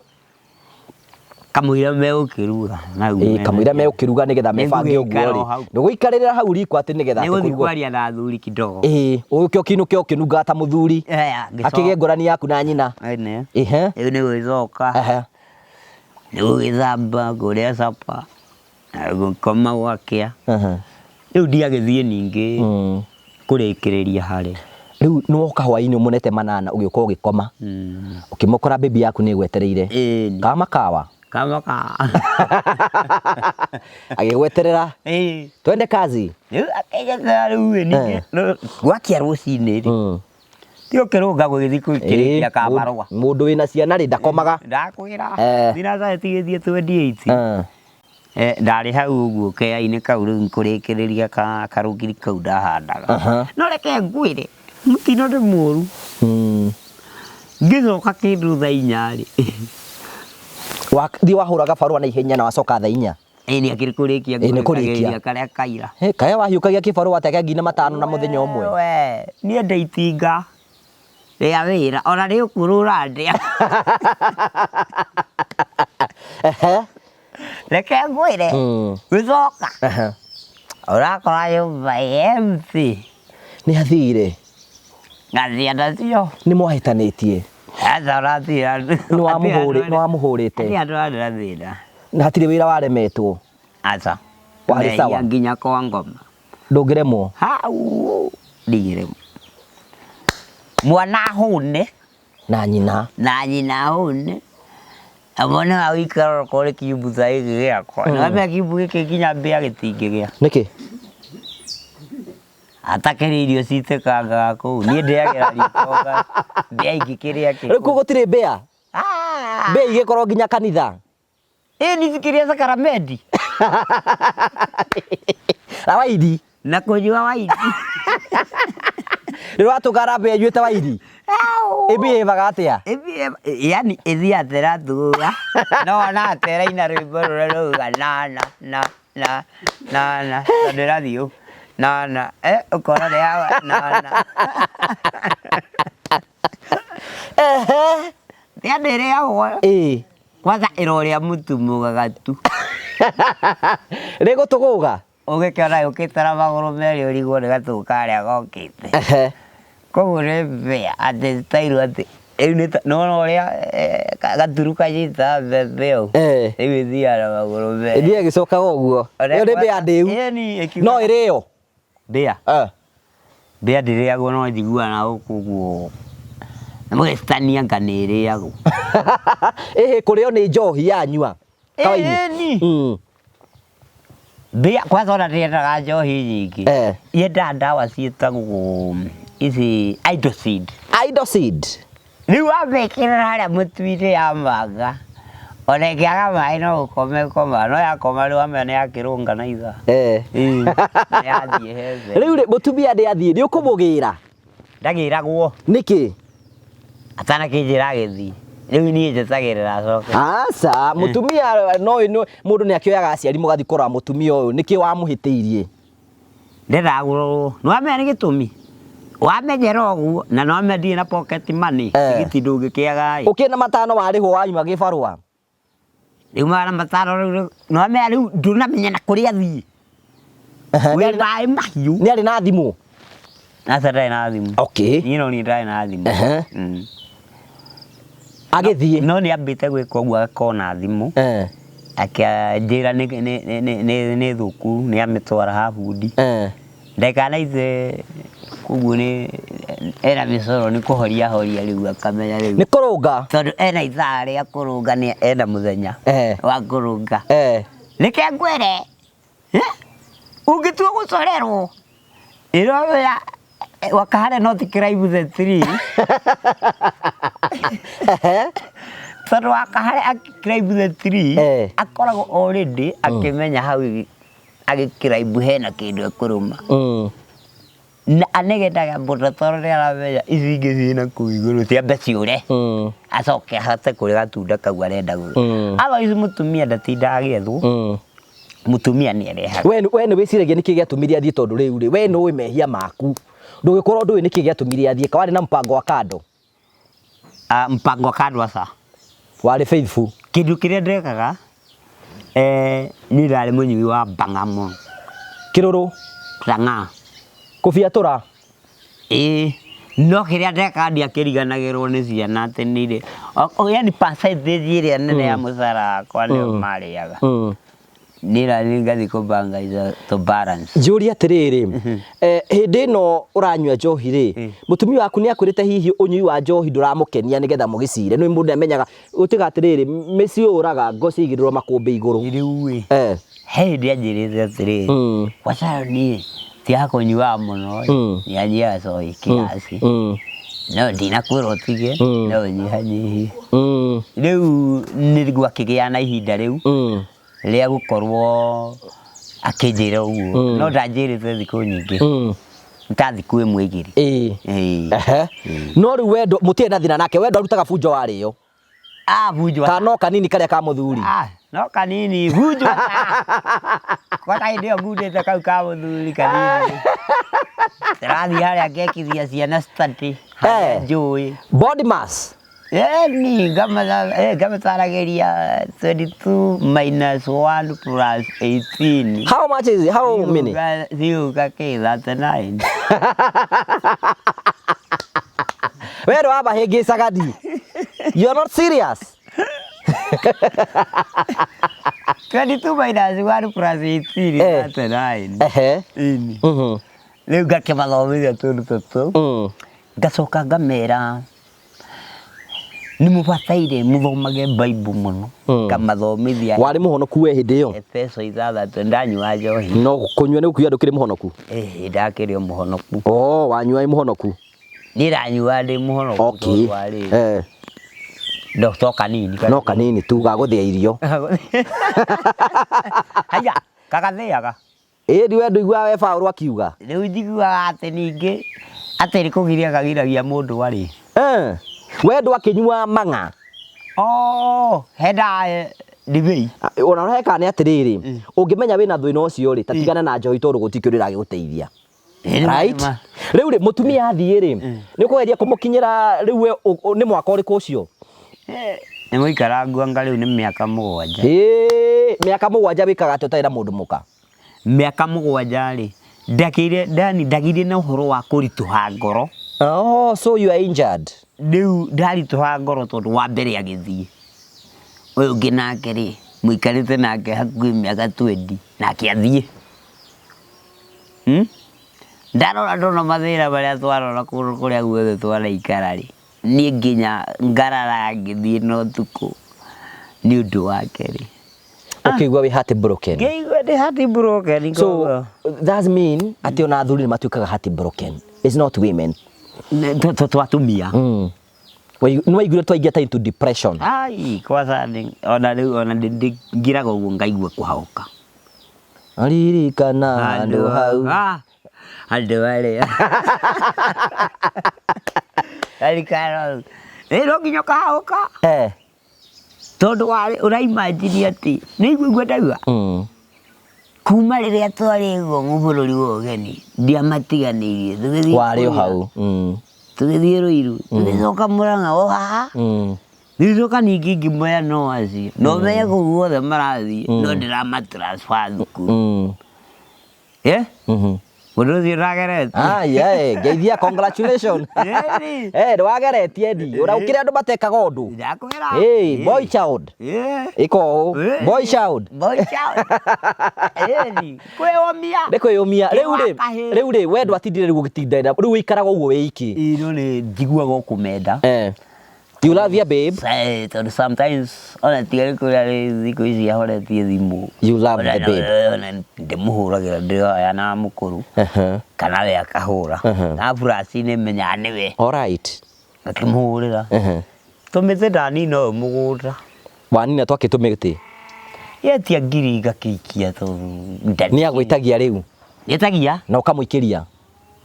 Kamũira megũkĩruga na Ĩ, kamũira megũkĩruga nĩgetha mebange ũguo Nĩngũgĩikara o rĩ. hau. Ndũgũikarĩrĩra hau riko atĩ nĩgetha atĩ Nĩgũthiĩ kũrugwo. kwaria na athuri kidogo. Ĩ, ũke ũkĩinũke ũkĩnungaga ta mũthuri. Aya, ngĩcoka. Akĩgĩe ngũrani yaku na nyina. Ĩnĩ. Ĩhe. Rĩu nĩ gwĩcoka. Ehe. Nĩ gũgĩthamba, kũrĩa capa, na gũkoma gwakĩa. Ehe. Rĩu ndiagĩthiĩ ningĩ kũrĩkĩrĩria harĩa. Rĩu nĩ woka hwainĩ ũmũnete 800 ũgĩũka ũgĩkoma. Ũkĩmũkora baby yaku nĩ ĩgwetereire. Ĩni. Kama kawa. Kama ka. Agĩgweterera. Ĩĩ. Twende kazi. Rĩu akĩnjetera rĩu ĩ ningĩ gwakia rũcinĩ rĩ. Ti ũkĩrũnga gũgĩthiĩ kũrĩkia kabarũa. Mũndũ wĩna ciana rĩ ndakomaga. Ndakwĩra. Thinacara tigĩthiĩ 28. Ndarĩ hau ũguo kea-inĩ kau rĩu kũrĩkĩrĩria karũgiri kau ndahandaga. No reke ngwĩre mũtino nĩ mũru. Ngĩcoka kĩndũ thaa inya rĩ. Wathiĩ wahũra gabarũa na ihenya na wacoka thaa inya. Ĩĩ nĩ akĩrĩ kũrĩkia Ĩĩ nĩ kũrĩkia. ngũrĩkagĩrĩria karĩa kaira. Hĩ, kaĩ wahiũkagia kĩbarũa atĩa kĩa 5,000 na mũthenya ũmwe? We, niĩ ndĩ itinga rĩa wĩra ona nĩ ũkũrũ ũrandĩa. Ehe. Reke ngwĩre gũcoka ũrakora nyũmba ĩ empty. Nĩ athire. Ngathiĩ nacio. Nĩ mwahĩtanĩtie. Aca ũrathire. Nĩ wamũhũrĩte. Hatirĩ andũ arĩ na thĩna. Na hatirĩ wĩra waremetwo. Aca. Warĩ sawa. Mehia nginya kwa ngoma. Ndũngĩremwo. Hau ndigĩremwo. Mwana ahũne. Na nyina. Na nyina ahũne. Na mwana wa gũikara okorwo nĩ kiumbu ta gĩkĩ gĩakwa. Nĩ wamenya kiumbu gĩkĩ nginya mbĩa gĩtingĩgĩa. Nĩkĩ? Atakĩrĩ irio citĩkangaga kũu. Niĩ ndĩagĩra riko mbĩa ingĩkĩrĩa kĩ. Rĩu kũu gũtirĩ mbĩa? Mbĩa igĩkorwo nginya kanitha? Ĩĩ nĩ cikĩrĩa sakaramenti. Na waini. Na kũnyua waini. Rĩrĩa watũngana mbĩa inyuĩte waini? Ĩbihĩvaga atĩa? Yani ĩthiaga ta ĩratũgũga. No ona ta ĩraina rwĩmbo rũrĩa rũuga na na na na na na tondũ ĩrathiĩ ũũ na na ũkona nĩ yawa na na. Ehe. Mbĩa ndĩrĩagwo. Ĩĩ. Kwanza ĩrorĩa mũtu mũgagatu. Rĩgũtũgũga? Ũgĩkĩona yũkĩte na magũrũ merĩ ũrigwo nĩ gatũ karĩa gokĩte. Koguo nĩ mbĩa atĩ citairwo atĩ rĩu nĩ nĩwona ũrĩa gaturu kanyitaga mbembe ũũ. Rĩu ĩthiaga na magũrũ merĩ. Ĩthiaga ĩgĩcokaga ũguo. Ĩyo nĩ mbĩa ndĩu. Ĩni, ĩkiuga- No ĩrĩo? Mbĩa. Mbĩa ndĩrĩagwo no njiguaga na gũkũ ũguo. Mũgĩcitania anga nĩ ĩrĩagwo. Ĩhĩ kũrĩo nĩ njohi yanyua. Kawaini. Ĩni. Mbĩa kwanza ona ndĩendaga njohi nyingĩ. Yendaga ndawa ciĩtagwo ici Idocid. Idocid. Rĩu wamĩkĩrĩra harĩa mũtu-inĩ ya manga ona ĩngĩaga maĩ no gũkoma ĩkomaga no yakoma rĩu wamenya nĩ yakĩrũnga na ithaa. Ĩĩ. Nĩ yathiĩ heaven. Rĩu rĩ mũtumia nĩ athiĩ nĩ ũkũmũgĩra? Ndagĩragwo. Nĩkĩ? Atanakĩnjĩra agĩthiĩ. Rĩu niĩ njetagĩrĩra acoke. Aca, mũtumia no mũndũ nĩ akĩoyaga aciari mũgathiĩ kũrora mũtumia ũyũ nĩkĩ wamũhĩtĩirie? Ndendaga kũrorwo. Nĩ wamenya nĩ gĩtũmi? Wamenyera ũguo na nĩ wamenya ndirĩ na pocket money. Tigiti ndũngĩkĩaga ĩ. Ũkĩrĩ na 500 warĩhwo wanyua gĩbarũa? Rĩu 500 rĩu nĩ wamenya rĩu ndũnamenya na kũrĩa athiĩ. Wĩ maĩ mahiũ. Nĩ arĩ na thimũ? Aca ndarĩ na thimũ. Okay. Niĩ no niĩ ndarĩ na thimũ. Agĩthiĩ. No nĩ ambĩte gwĩka ũguo agakorwo na thimũ. Akĩnjĩra nĩ thũku nĩ amĩtwara ha bundi. Ndekanaite koguo nĩ ena mĩcoro nĩ kũhoria horia rĩu akamenya rĩu. Nĩ kũrũnga. Tondũ ena ithaa rĩa kũrũnga nĩ ena mũthenya wa kũrũnga. Reke ngwĩre ũngĩtua gũcorerwo ĩromenya wakahare not climb the tree. Tondũ wakahare climb the tree akoragwo already akĩmenya hau Agĩkĩraimbu hena kĩndũ ekũrũma. Na anegenaga mũno tondũ nĩ aramenya ici ingĩ ciĩ na kũu igũrũ ciambe ciũre. Acoke ahote kũrĩa gatunda kau arenda gũ. Otherwise mũtumia ndatindaga agĩethwo. Mũtumia nĩ arehaga. We nĩ wĩciragia nĩkĩ gĩatũmire athiĩ tondũ rĩu rĩ we nĩũĩ mehia maku ndũgĩkorwo ndũĩ nĩkĩ gĩatũmire athiĩ ka warĩ na mpango wa kando? Ah, mpango wa kando aca. Warĩ faithful? Kĩndũ kĩrĩa ndekaga niĩ ndarĩ mũnyui wa bang'a mũno. Kĩrũrũ? Chang'aa. Kũbiatũra? Ĩĩ, no kĩrĩa ndekaga ndiakĩriganagĩrwo nĩ ciana atĩ nĩ irĩ yani percentage ĩrĩa nene ya mũcara wakwa nĩyo marĩaga. Niĩ naniĩ ngathiĩ kũbangaica to balance. Njũrie atĩrĩrĩ, hĩndĩ ĩno ũranyua njohi rĩ, mũtumia waku nĩ akwĩrĩte hihi ũnyui wa njohi ndũramũkenia nĩgetha mũgĩcire? Nĩ mũndũ amenyaga gũtiga atĩrĩrĩ, mĩciĩ ũraga ngo ciigĩrĩrwo makũmbĩ igũrũ. Rĩu ĩ, he hĩndĩ anjĩrĩte atĩrĩrĩ, kwaca niĩ tiga kũnyuaga mũno ĩ, nĩanyuaga cohi kiasi. No ndinakwĩra ũtige, no ũnyihanyihie. Rĩu nĩ gwakĩgĩa na ihinda rĩu rĩa gũkorwo akĩnjĩra ũguo, no ndanjĩrĩte thikũ nyingĩ. Nĩ ta thikũ ĩmwe igĩrĩ. Ĩĩ. Ehe. No rĩu wendo mũtirĩ na thĩna nake, wendo arutaga bunjo warĩo? Ah, bunjo. Kana no kanini karĩa ka mũthuri? Ah, no kanini bunjo. Kwata hĩndĩ ĩyo ngundĩte kau ka mũthuri kanini. Ndĩrathiĩ harĩa ngekithia ciana study harĩa njũĩ. Body mass. Ni ngamataragĩria 22 minus 1 plus 18. How much is it? How many? Ciũka kĩ 39. We ndwamahĩngĩcaga ndi. You are not serious. 22 minus 1 plus 18 39. Ehe. Ini. Rĩu ngakĩmathomithia tũndũ tũtũ. Ngacoka ngamera nĩ mũbataire mũthomage Bible mũno. Ngamathomithia. Warĩ mũhonoku we hĩndĩ ĩyo? Efeso 6 ndanyua njohi. No kũnyua nĩ gũkuia ndũkĩrĩ mũhonoku? Ĩĩ, ndakĩrĩ o mũhonoku. Oh, wanyua wĩ mũhonoku. Niĩ ndanyua ndĩ mũhonoku. Tondũ warĩ no to kanini. No kanini tu ga gũthĩa irio. Haya, kagathĩaga. Ĩĩ, ndi we ndũiguaga we Paũlũ akiuga. Rĩu njiguaga atĩ ningĩ atĩ nĩ kũgiria kagiragia mũndũ arĩ. We ndwakĩnyua mang'a? Oh, henda ndibei. Ona ũreka nĩ atĩrĩrĩ, ũngĩmenya wĩna thĩna ũcio rĩ, ta tigana na njohi tondũ gũtirĩ kĩndũ ĩragĩgũteithia. Right? Rĩu rĩ, mũtumia athiĩ rĩ, nĩ ũkũgeria kũmũkinyĩra rĩu we nĩ mwaka ũrĩkũ ũcio? Nĩ mũikarangua anga rĩu nĩ mĩaka 7. Ĩĩ, mĩaka 7 wĩkaga atĩa ũtarĩ na mũndũ mũka? Mĩaka 7 rĩ, ndakĩire ndani ndagire na ũhoro wa kũritũha ngoro. Oh, so you are injured. Rĩu ndaritũha ngoro tondũ wa mbere agĩthiĩ. Ũyũ ũngĩ nake rĩ, mũikarĩte nake hakuhĩ mĩaka 20, nake athiĩ. Ndarora ndona mathĩna marĩa twarora kũndũ kũrĩa guothe twanaikara rĩ, niĩ nginya ngarara ngĩthiĩ na ũtukũ nĩ ũndũ wake rĩ. Ũkĩigua wĩ heartbroken? Ngĩigua ndĩ heartbroken. So that mean atĩ ona athuri nĩ matuĩkaga heartbroken. It's not women. Twatumia. Nĩ waiguire twaingĩra ta into depression? Ai, kwanza ona rĩu ona ngiraga ũguo ngaigua kũhaũka. Ririkana handũ hau. Handũ harĩa. Ririkana. Ĩ, no nginya ũkahaũka. Tondũ warĩ ũraimagine atĩ nĩ igua ndaigua. Kuma rĩrĩa twarĩ ũguo bũrũri wa ũgeni ndiamatiganĩirie. Tũgĩthiĩ Warĩ o Kũrĩa. hau. Tũgĩthiĩ Ruiru, tũgĩcoka Murang'a o haha. Ngĩcoka ningĩ ngĩmoya no acio. No menye kũu guothe marathiĩ no ndĩrama transfer thukuru. Mũndũ ũcio ndageretie. Ah, yeah. Ngeithia, congratulations. Ĩni. Ndwageretie ndi. Ũraukire andũ matekaga ũndũ. Ndakwĩra. Hey, boy child. Ĩka ũũ. Boy child. Boy child. Ĩni. Kwĩyũmia. Nĩ kwĩyũmia. Rĩu rĩ, Kahĩ. rĩu rĩ, we ndwatindire rĩu ũgĩtinda. Rĩu ũikaraga ũguo wĩ iki. Ĩĩ, no nĩ njiguaga ũkũmenda. You love your babe? Tondũ sometimes ona tiga nĩ kũrĩa rĩ thikũ ici ahoretie thimũ. You love the babe. Ona ndĩmũhũragĩra ndĩroya na mũkũrũ. Kana we akahũra. Na flash nĩ menyaga nĩwe. All right. Ngakĩmũhũrĩra. Tũmĩtĩ ndanina ũyũ mũgũnda. Wanina twakĩ tũmĩtĩ? Yetia ngiri ngakĩikia tondũ Nĩ agwĩtagia rĩu Nĩtagia. na ũkamũikĩria.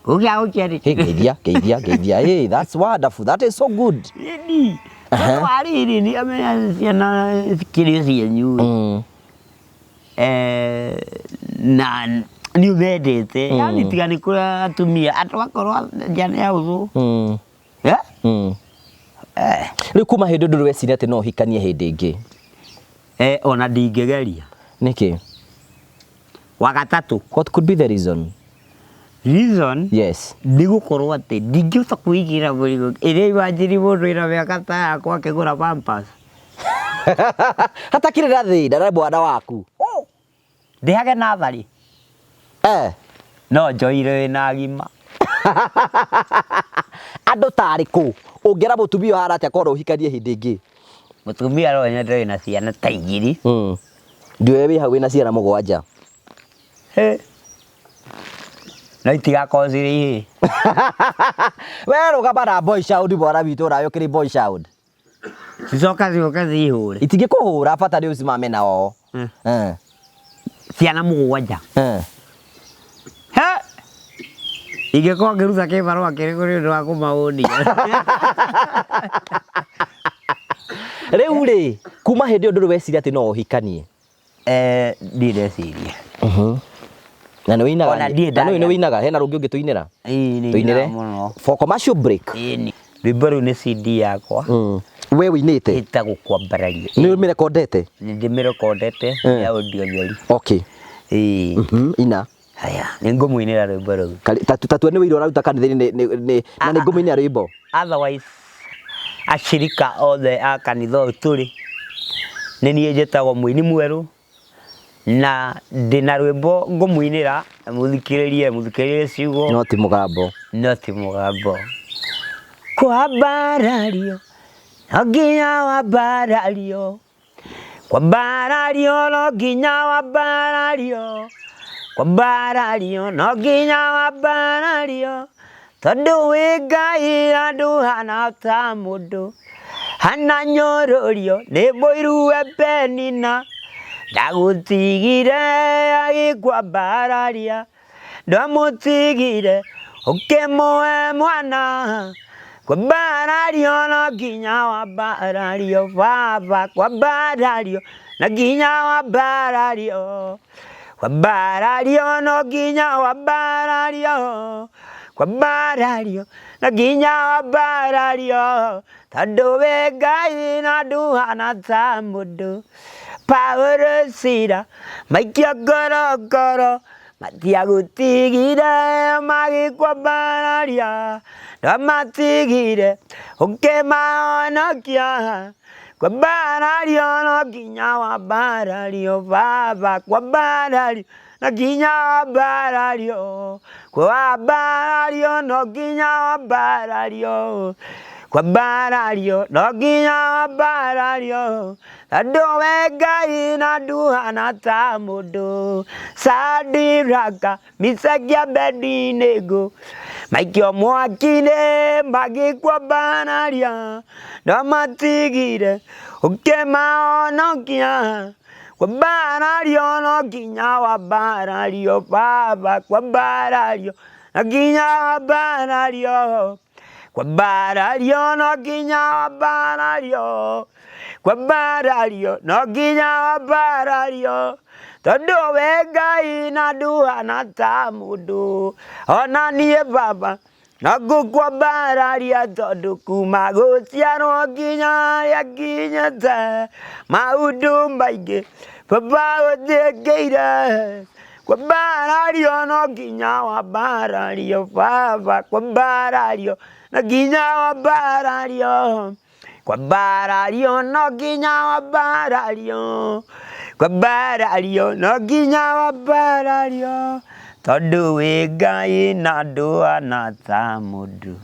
Gũkĩa gũkia rĩ. Hey, ngeithia, ngeithia, ngeithia. Hey, that's wonderful. That is so good. Ĩni. Tondũ wa rĩrĩ nĩ amenya ciana cikĩrĩ cienyu. Eh, na nĩ ũmendete. Yani tiga nĩ kũrĩ atumia andũ akorwo njana ya ũthũ. Eh? Eh. Rĩu kuma hĩndĩ ndũrĩ weciria atĩ no ũhikanie hĩndĩ ĩngĩ. Eh, ona ndingĩgeria. Nĩkĩ? Wa gatatũ. What could be the reason? Reason Yes. nĩ gũkorwo atĩ ndingĩhota kwĩigĩra mũrigo ĩrĩa imanjiri mũndũ wĩna mĩaka ta yakwa akĩgũra pampers. Hatakĩrĩ na thĩna na mwana waku. Ndĩhage natharĩ. Eh. No njoire wĩna agima. Andũ ta arĩkũ ũngĩra mũtumia ũhana atĩa korwo ũhikanie hĩndĩ ĩngĩ? Mũtumia no nyende wĩna ciana ta igĩrĩ. Ndiũĩ wĩ hau wĩna ciana mũgwanja. Hĩ. No itigakorwo cirĩ ihĩĩ. We rũgama na boy child mwana witũ nawe ũkĩrĩ boy child. Cicoka ciũke cihũre. Itingĩkũhũra bata nĩ ũcimame nao. Eh. Ciana mũgwanja. Eh. He! Ingĩkorwo ngĩruta kĩbarũa kĩrĩkũ nĩ ũndũ wa kũmahũnia. Rĩu rĩ, kuma hĩndĩ ĩyo ndũrĩ weciria atĩ no ũhikanie. Eh, ndirĩ ndeciria. Na nĩ wĩinaga. Ona ndirĩ Na nĩ ndagĩa. wĩinaga, hena rũngĩ ũngĩtũinĩra? Ĩĩ, nĩ Tũinĩre. nyinaga mũno. For commercial break. Ĩni. Rwĩmbo rũu nĩ CD yakwa. We wĩinĩte? Ĩtagwo kwambararia. Nĩ ũmĩrekondete? Nĩ ndĩmĩrekondete ya audio theri. Okay. Ĩĩ. Ina. Haya, nĩ ngũmũinĩra rwĩmbo rũu. Tatua nĩ wĩira ũraruta kanitha-inĩ na nĩ ngũmũinĩra rwĩmbo. Otherwise, ashirika othe a kanitha ũyũ tũrĩ, nĩ niĩ njĩtagwo mũini mwerũ, na ndĩna rwĩmbo ngũmũinĩra, mũthikĩrĩrie, mũthikĩrĩrie ciugo. No ti mũgambo. No ti mũgambo. Kwambarario, no nginya wambarario. Kwambarario, no nginya wambarario. Kwambarario, no nginya wambarario. Tondũ wĩ Ngai na ndũhana ta mũndũ. Hana nyũrũrio nĩ mũiru we Penina. Ndagũtigire agĩkwambararia. Ndwamũtigire ũkĩmũhe mwana. Kwambarario no nginya wambarario baba. Kwambarario no nginya wambarario. Kwambarario no nginya wambarario. Kwambarario no nginya wambarario. Tondũ wĩ Ngai na ndũhana ta mũndũ. Paũlũ Sila maikio ngorongoro matiagũtigire magĩkwambararia. Ndwamatigire ũkĩmahonokia. Kwambarario no nginya wambarario baba. Kwambarario no nginya wambarario. Kwambarario no nginya wambarario. Kwambarario no nginya wambarario. Tondũ wĩ Ngai na ndũhana ta mũndũ. Sadiraka Misaki Abedinego maikio mwaki-inĩ magĩkwambararia. Ndwamatigire ũkĩmahonokia. Kwambarario no nginya wambarario baba. Kwambarario no nginya wambarario. Kwambarario no nginya wambarario. Kwambarario no nginya wambarario. Tondũ wĩ Ngai na ndũhana ta mũndũ. Ona niĩ baba no ngũkwambararia tondũ kuma gũciarwo nginya harĩa nginyĩte maũndũ maingĩ baba ũnjĩkĩire. Kwambarario no nginya wambarario baba. Kwambarario no nginya wambarario. Kwambarario no nginya wambarario. Kwambarario no nginya wambarario. Tondũ wĩ Ngai na ndũhana ta mũndũ.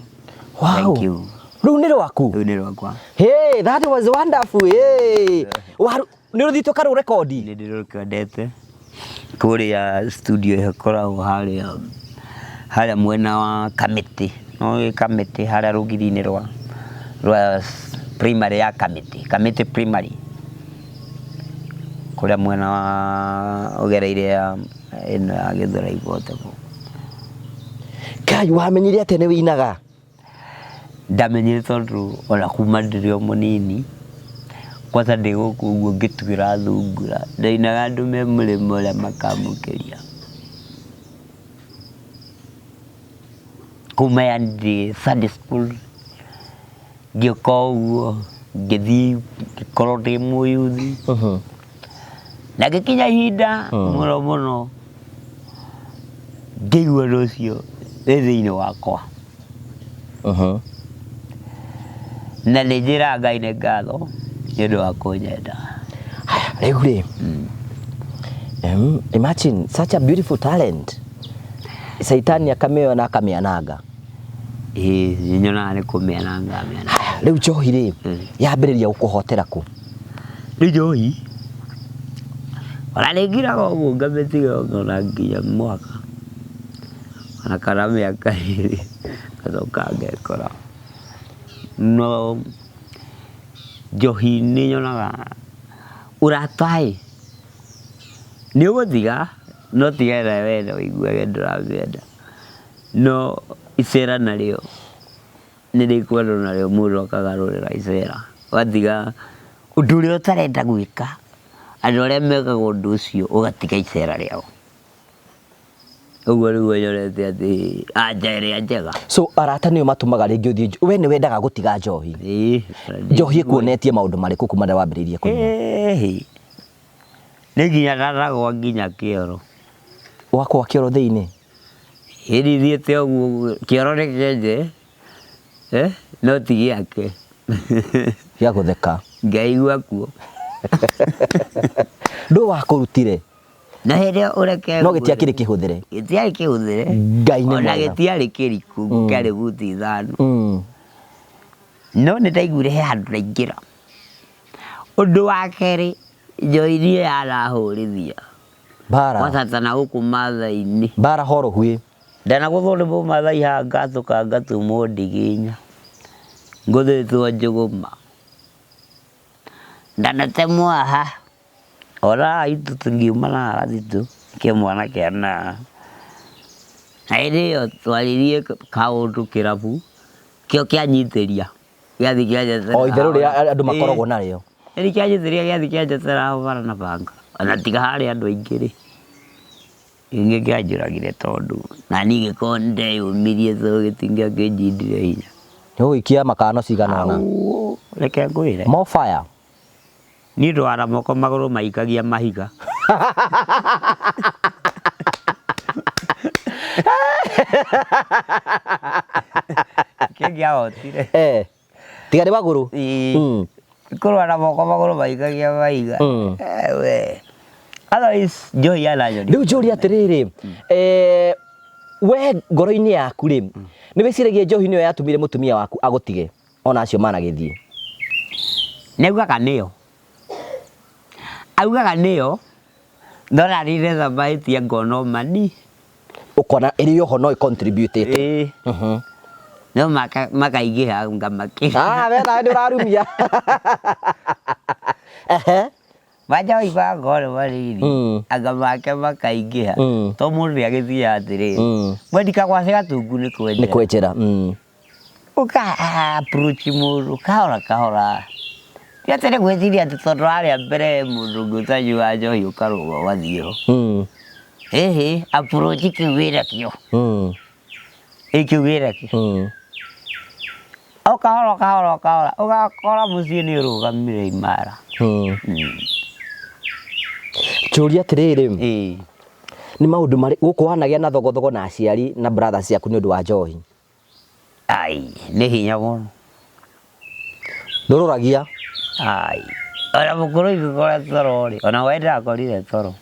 Wow. Thank you. Rũu nĩ rwaku? Rũu nĩ rwakwa. Hey, that was wonderful. Hey. Nĩ ũrũthite ũkarũrekondi? Nĩ ndĩrũrekondete kũrĩa studio ĩkoragwo harĩa harĩa mwena wa Kamĩtĩ. No wĩ Kamĩtĩ harĩa rũgiri-inĩ rwa primary ya Kamĩtĩ, Kamĩtĩ primary. Kũrĩa mwena wa ũgereire ya ĩno ya Gĩthũrai bote kũu. Kai wamenyire atĩa nĩ wĩinaga? Ndamenyire tondũ ona kuma ndĩrĩ o mũnini, kwanza ndĩ gũkũ ũguo ngĩtuĩra thungura, ndainaga andũ me mũrĩmo ũrĩa makamũkĩria. Kuma yani ndĩ Sunday school, ngĩũka ũguo, ngĩthiĩ ngĩkorwo ndĩ mũyuthi. Na ngĩkinya ihinda mũno mũno, ngĩigua ũndũ ũcio wĩ thĩinĩ wakwa. Na nĩ njĩraga Ngai nĩ ngatho nĩ ũndũ wa kũnyenda. Haya, rĩu rĩ, imagine such a beautiful talent. Caitani akamĩoya na akamĩananga. Ĩĩ nĩ nyonaga nĩ kũmĩananga amĩananga. Haya, rĩu njohi rĩ, yambĩrĩria gũkũhotera kũ? Rĩu njohi ona nĩ ngiraga ũguo ngamĩtiga ona nginya mwaka ona kana mĩaka ĩrĩ ngacoka ngekora. No njohi nĩ nyonaga ũrata ĩ nĩ ũgũtiga no tiga ĩrĩa wenda ũiguage ndũramĩenda. No icera narĩo nĩ rĩkwendwo narĩo mũndũ akagarũrĩra icera. Ũgatiga ũndũ ũrĩa ũtarenda gwĩka, andũ arĩa mekaga ũndũ ũcio ũgatiga icera rĩao. Ũguo nĩguo nyonete atĩ anja ĩrĩa njega. So arata nĩo matũmaga rĩngĩ ũthiĩ, we nĩ wendaga gũtiga njohi? Ĩĩ. Njohi ĩkuonetie maũndũ marĩkũ kuma rĩrĩa wambĩrĩirie kũnyua? Ĩĩ. Nĩ nginya ndanagwa nginya kĩoro. Wakwa kĩoro thĩinĩ? Ĩni thiĩte ũguo, kĩoro nĩ kĩenje, no ti gĩake. Gĩa gũtheka. Ngaigua kuo. Ndũ wakũrutire? Na hĩndĩ ĩyo ũreke No gĩtiakĩrĩ kĩhũthĩre. Gĩtiarĩ kĩhũthĩre. Ngai nĩ Ona mwega. gĩtiarĩ kĩriku, kĩarĩ buti 5. No nĩ ndaiguire he handũ ndaingĩra. Ũndũ wa kerĩ, njohi niĩ yanahũrithia. Mbara. Gwatata na gũkũ Maathai-inĩ. Mbara horohue. Ndanagũthwo nĩ mũmathai haha ngatũka ngatumwo ndigi inya. Ngũthĩtwo njũgũma. Ndanatemwo haha. Ona haha itutu ngiuma na haha gatitũ ke mwana kĩa na. Na hĩndĩ ĩyo twaririe kaũndũ kĩrabu kĩo kĩanyitĩria. Gĩathiĩ kĩanjetera. O itherũ rĩrĩa andũ makoragwo narĩo. Ĩni kĩanjitĩria gĩathiĩ kĩanjetera hau bara na banga. Ona tiga harĩ andũ aingĩ rĩ. Gĩngĩ kĩanjũragire tondũ na niĩ ngĩkorwo nĩndeyũmirie so gĩtingĩakĩnjindire hinya. Nĩ ũgũikia makano cigana ũna. Au, reke ngwĩre. More fire. Niĩ ndwara moko magũrũ maikagia mahiga. Kĩngĩahotire. Tiga nĩ magũrũ. Ĩĩ. Kũrwara moko magũrũ maikagia mahiga. We. Otherwise, njohi yananyonia. Rĩu njũrie atĩrĩrĩ, we ngoro-inĩ yaku rĩ, nĩ wĩciragia njohi nĩyo yatũmire mũtumia waku agũtige ona acio managĩthiĩ? Nĩ augaga nĩyo. Augaga nĩyo, no na niĩ ndetha mahĩtia ngona o mani. Ũkona ĩrĩ oho no ĩ-contribute-ĩte. Ĩĩ. No makaingĩha ngamakĩra. We nawe nĩ ũrarumia. Ehe. Manja oigaga ngoro manini, anga make makaingĩha. To mũndũ nĩ agĩthiaga atĩrĩrĩ, mwendi kagwacĩ gatungu nĩ kwenjera. Nĩ kwenjera. Ũka approach mũndũ kahora kahora. Ti atĩ nĩ gwĩciria atĩ tondũ harĩa mbere mũndũ ũngĩ ũtanyuaga njohi ũkarũga ũgathiĩ ho. Ĩhĩ, approach kĩu wĩna kĩo. Ĩ kĩu wĩna kĩo. O kahora kahora kahora ũgakora mũciĩ nĩ ũrũgamire imara. Njũria atĩrĩrĩ, nĩ maũndũ marĩ gũkũ wanagĩa na thogothogo na aciari na brothers ciaku nĩ ũndũ wa njohi? Ai, nĩ hinya mũno. Ndũrũragia? Ai, ona mũkũrũ ingĩkora toro rĩ, ona we ndakorire toro.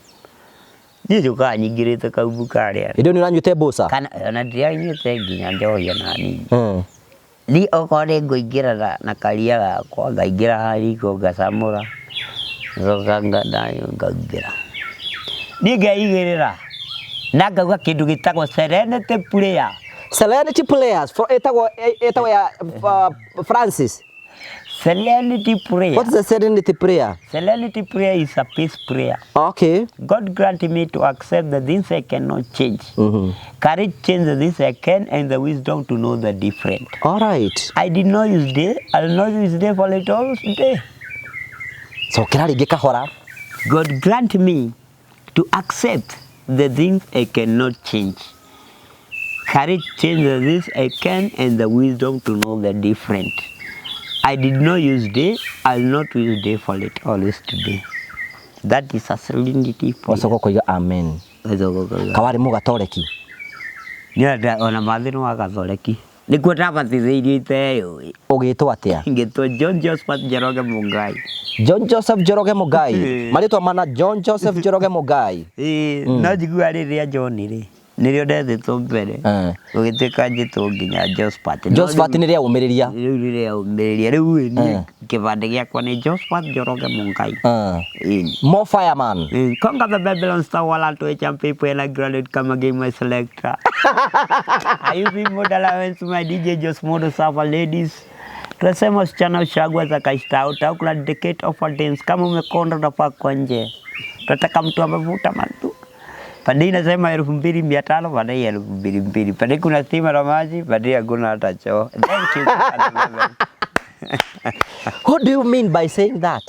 Niĩ njũkaga nyingĩrĩte kaumbu karĩa. Hĩndĩ ĩyo nĩ ũranyuĩte mboca? Kana ona ndiranyuĩte nginya njohi ona nini. Niĩ okorwo nĩ ngũingĩra na karia gakwa, ngaingĩra haha riko ngacamũra, ngacoka ngaingĩra. Niĩ ngeigĩrĩra na ngauga kĩndũ gĩtagwo Serenity Prayer. Serenity Prayers, ĩtagwo ya Francis. Serenity prayer. What is the serenity prayer? Serenity prayer is a peace prayer. Okay. God grant me to accept the things I cannot change. Courage change the things I can and the wisdom to know the difference. All right. I did not use day. I will not use day for it all day. Cokera rĩngĩ kahora. God grant me to accept the things I cannot change. Courage change the things I can and the wisdom to know the difference. I did not use day. I will not use day for it always today. That is a serenity prayer. Wacoka ũkoiga amen. Wacoka ũkoiga. Kawarĩ mũgatoreki. Nĩ ona mathĩ nĩ wa gathoreki. Nĩkuo ndabatithĩirio iteyũĩ. Ũgĩtwo atĩa? Ngĩtwo John Josephat Njoroge Mũngai. John Joseph Njoroge Mũngai. Marĩtwa mana John Joseph Njoroge Mũngai. Ĩĩ, no njiguaga rĩrĩa John rĩ nĩrĩo ndetĩtwo mbere. Gũgĩtuĩka njĩtwo nginya Josephat. No Josephat rĩu- nĩ rĩa ũmĩrĩria. Rĩu rĩrĩa ũmĩrĩria rĩu ĩ, niĩ kĩbandĩ gĩakwa nĩ Josephat Njoroge Mũngai. Ĩĩ. More fireman. Conquer the Babylon star while to HM people and I graduate come again my selector. I use model allowance my DJ Jos Modo Sava ladies. Tunasema wasichana ushagwa za kaista au kuna decade of dance. Kama umekonda unafaa kwa nje. Tunataka mtu amevuta matu. Pande inasema 2500, pande 2200. Pande kuna stima na maji, pande hakuna hata choo. Thank you. What do you mean by saying that?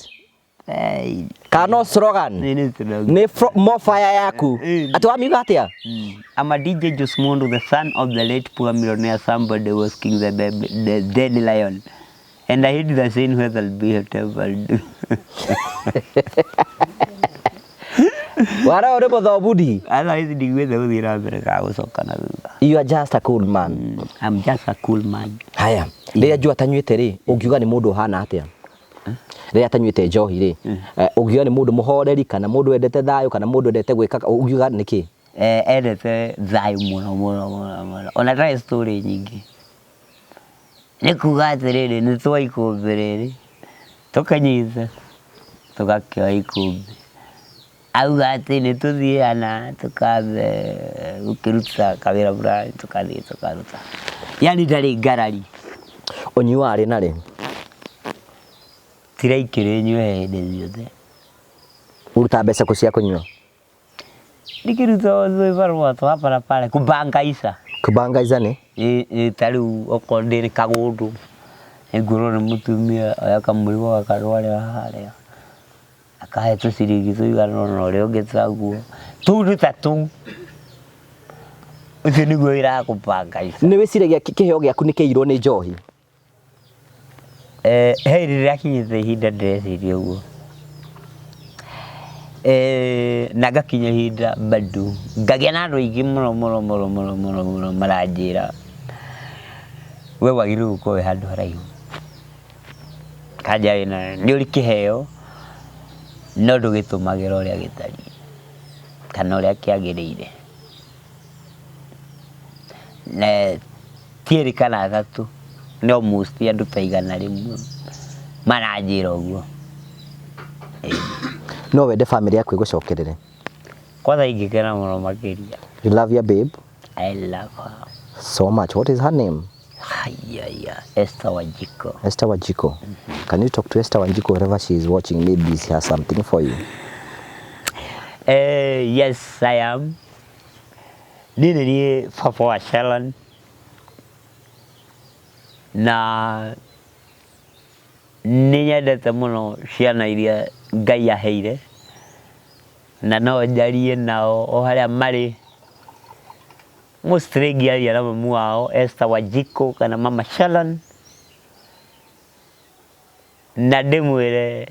Hey, Kana slogan? nini slogan? Nĩ more fire yaku. Atĩ wamiuga atĩa? I'm a DJ Josmondo, the son of the late poor millionaire somebody was king the, baby, the dead lion. And I hit the scene where they'll be whatever. Wara ũrĩ mũthobudi. Otherwise, ndigwĩte gũthiĩ na mbere kana gũcoka na thutha. You are just a cool man. I'm just a cool man. Haya, rĩrĩa njua atanyuĩte rĩ, ũngiuga nĩ mũndũ ũhana atĩa? Rĩrĩa atanyuĩte njohi rĩ, ũngiuga nĩ mũndũ mũhoreri kana mũndũ wendete thayũ kana mũndũ wendete gwĩka, ũngiuga nĩ kĩ? Endete thayũ mũno mũno mũno mũno. Ona ndarĩ story nyingĩ. Nĩ kuga atĩrĩrĩ, nĩ twa ikũmbĩ rĩrĩ, tũkanyita, tũgakĩoya ikũmbĩ. Auga atĩ nĩ tũthiĩ ana tũkambe gũkĩruta kawĩra fulani, tũkathiĩ tũkaruta. Yani ndarĩ ngarari. Ũnyuaga rĩ na rĩ? Tiraikĩrĩ nyue hĩndĩ ciothe. Ũrutaga mbeca kũ cia kũnyua? Ndikĩruta tũbarũa twa barabara kũbangaica. Kũbangaica nĩ? Ĩ ta rĩu okorwo ndĩ kagũndũ nĩngwĩrwo nĩ mũtumia oya kamũrigo gakarwarĩra harĩa akahe tũciringi tũigana ũna ũrĩa ũngĩ taguo tũu nĩ ta tũu. Ũcio nĩguo wĩra wa kũbangaica. Nĩ wĩciragia kĩheo gĩaku nĩ kĩirwo nĩ njohi? He rĩrĩa akinyĩte ihinda ndĩreciria ũguo. Na ngakinya ihinda bado ngagĩa na andũ aingĩ mũno mũno mũno mũno mũno mũno maranjĩra we wagĩrĩirwo gũkorwo wĩ handũ haraihu. Kanja wĩna nĩ ũrĩ kĩheo no ndũgĩtũmagĩra ũrĩa gĩtariĩ kana ũrĩa kĩagĩrĩire. Na ti erĩ kana atatũ nĩ almost andũ ta 100 maranjĩra ũguo. No wende family yaku ĩgũcokerere? Kwanza ingĩkena mũno makĩria. You love your babe? I love her. So much. What is her name? Haya, Esther Wanjiko. Esther Wanjiko. Can you talk to Esther Wanjiko wherever she is watching? Maybe she has something for you. Yes, I am. Niĩ nĩ niĩ baba wa Sharon. Na nĩ nyendete mũno ciana iria Ngai aheire. Na no njarie nao o harĩa marĩ. Mostly ngĩaria na mamu wao Esther Wanjiko kana mama Sharon. Na ndĩmwĩre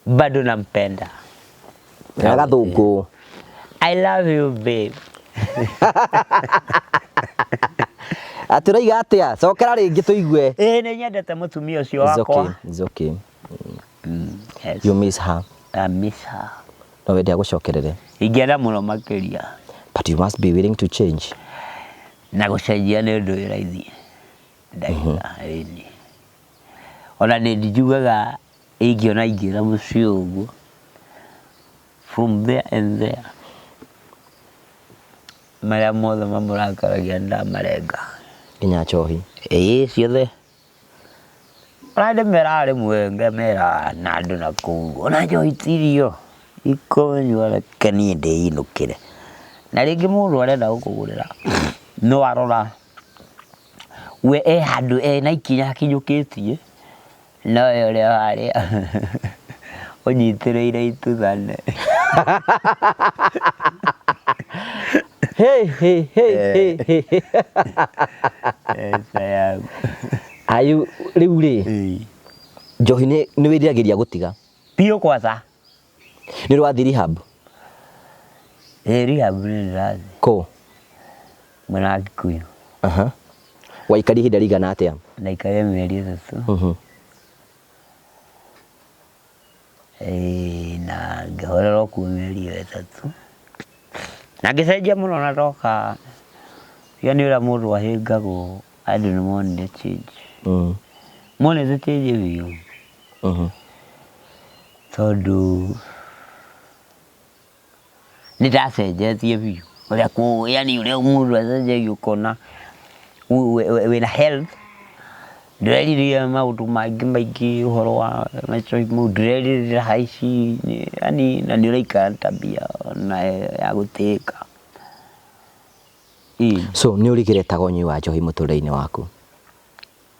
bado nampenda. Na gathũngũ. I love you babe. Atĩ ũraiga atĩa? Cokera rĩngĩ tũigue. Ĩĩ nĩ nyendete mũtumia ũcio It's wakwa. okay. It's okay. Yes. You miss her. I miss her. No wende agũcokerere. Ingĩenda mũno makĩria. But you must be willing to change. Na gũcenjia nĩ ũndũ wĩ raithi. Ndagĩka ĩni. Ona nĩ njugaga ingĩona ingĩra mũciĩ ũguo. From there and there. Marĩa mothe mamũrakaragia ndamarenga. Nginya njohi. Ĩĩ ciothe. Ona ndĩmeraga rĩmwe ngamera na andũ na kũu ona njohi ti irio ikũnyua reke niĩ ndĩinũkĩre. Na rĩngĩ mũndũ arenda gũkũgũrĩra no arora we e handũ ena ikinya akinyũkĩtie no we ũrĩa harĩa ũnyitĩrĩire ituthane. Hey, hey, hey, hey, hey. Mbeca yaku. Ayu rĩu rĩ Ĩĩ. njohi nĩ nĩ wĩriragĩria gũtiga Biũ kwanza. nĩ ũrĩ wathiĩ rehab Ĩĩ rehab nĩ ndĩrathiĩ kũ mwena wa Kikuyu. Aha. Waikarire ihinda rĩigana atĩa? Ndaikarire mĩeri 3. Ĩĩ na ngĩhorera o kuo mĩeri ĩyo 3. Na ngĩcenjia mũno na ndoka, yani ũrĩa mũndũ ahĩngagwo andũ nĩ monire change. Monete change biũ. Tondũ nĩ ndacenjetie biũ. Ũrĩa kũ yani ũrĩa mũndũ acenjagia ũkona wĩna health, ndĩrerirĩria maũndũ mangĩ maingĩ ũhoro wa maica mau, ndĩrerirĩria haici, yani na nĩ ũraikara na tabia ona ya gũtĩĩka. Ĩĩ. So nĩ ũrigiretaga ũnyui wa njohi mũtũrĩre-inĩ waku?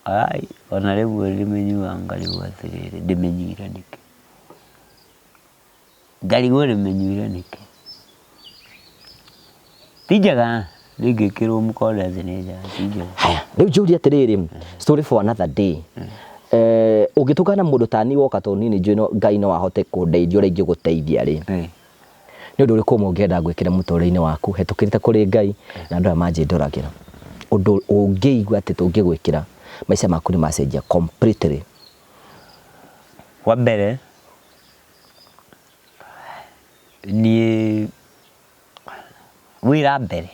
Ai, ona rĩmwe ndĩmĩnyuaga ngarigwo atĩrĩrĩ, ndĩmĩnyuire nĩkĩ? Ngarigwo ndĩmĩnyuire nĩkĩ? Ti njega, ndingĩkĩrwo mũkonde atĩ nĩ njega, ti njega. Haya, rĩu njũrie atĩrĩrĩ, story for another day. Ũngĩtũngana na mũndũ ta niĩ woka tondũ niĩ nĩ njũĩ no Ngai no ahote kũndeithia ũrĩa ingĩgũteithia rĩ. Nĩ ũndũ ũrĩkũ ũmwe ũngĩenda ngwĩkĩre mũtũrĩre-inĩ waku hetũkĩrĩte kũrĩ Ngai na andũ aya manjĩndoragĩra? Ũndũ ũngĩigua atĩ tũngĩgwĩkĩra maica maku nĩ macenjia completely. Wa mbere niĩ wĩra mbere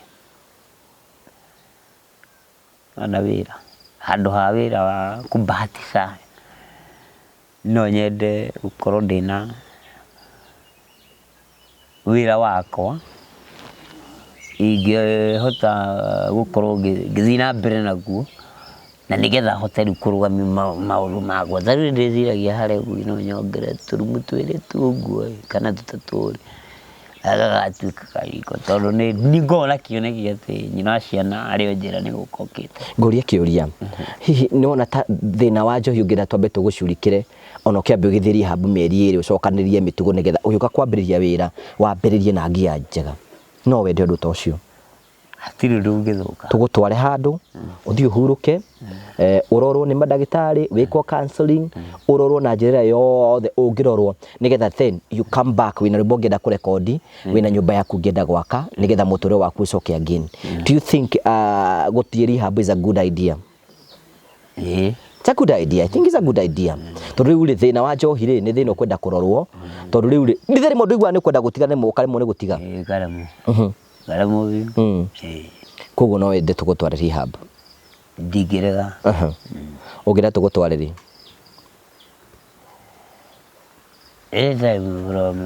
ona wĩra handũ ha wĩra wa kũbahatisha no nyende gũkorwo ndĩna wĩra wakwa ingĩhota gũkorwo ngĩthiĩ na mbere naguo na nĩgetha hote rĩu kũrũgamia maũndũ makwa. Ta rĩu nĩndĩciragia harĩa ũguo no nyongerere tũrumu twĩrĩ tu ũguo ĩ kana tũtatũ rĩ, gagatuĩka kariko tondũ nĩ ngoragwo na kĩoneki atĩ nyina wa ciana arĩ o njĩra nĩ gũka okĩte. Ngũrie kĩũria, hihi nĩ wona ta thĩna wa njohi ũngĩenda twambe tũgũcurikĩre ona ũkĩambe ũgĩthiĩ rehab mĩeri 2 ũcokanĩrĩrie mĩtugo nĩgetha ũgĩũka kwambĩrĩria wĩra wambĩrĩrie na ngia njega, no wende ũndũ ta ũcio? Hatirĩ ũndũ ũngĩthũka. Tũgũtware handũ ũthiĩ ũhurũke, ũrorwo nĩ mandagĩtarĩ, wĩkwo counseling, ũrorwo na njĩra ĩrĩa yothe ũngĩrorwo nĩgetha then you come back wĩna rwĩmbo ũngĩenda kũrekondi, wĩna nyũmba yaku ũngĩenda gwaka nĩgetha mũtũrĩre waku ũcoke again. Do you think gũthiĩ rehab is a good idea? Ĩĩ. It's a good idea. I think it's a good idea. Tondũ rĩu rĩ thĩna wa njohi rĩ nĩ thĩna ũkwenda kũrorwo tondũ rĩu rĩ nĩ thĩna mũndũ ũiguaga nĩ ũkwenda gũtiga nĩ ũkaremwo nĩ gũtiga. Ĩĩ karemwo. Karemwo biũ. Ĩĩ. Koguo no wende tũgũtware rehab? Ndingĩrega. Ũngĩenda tũgũtware rĩ? Anytime from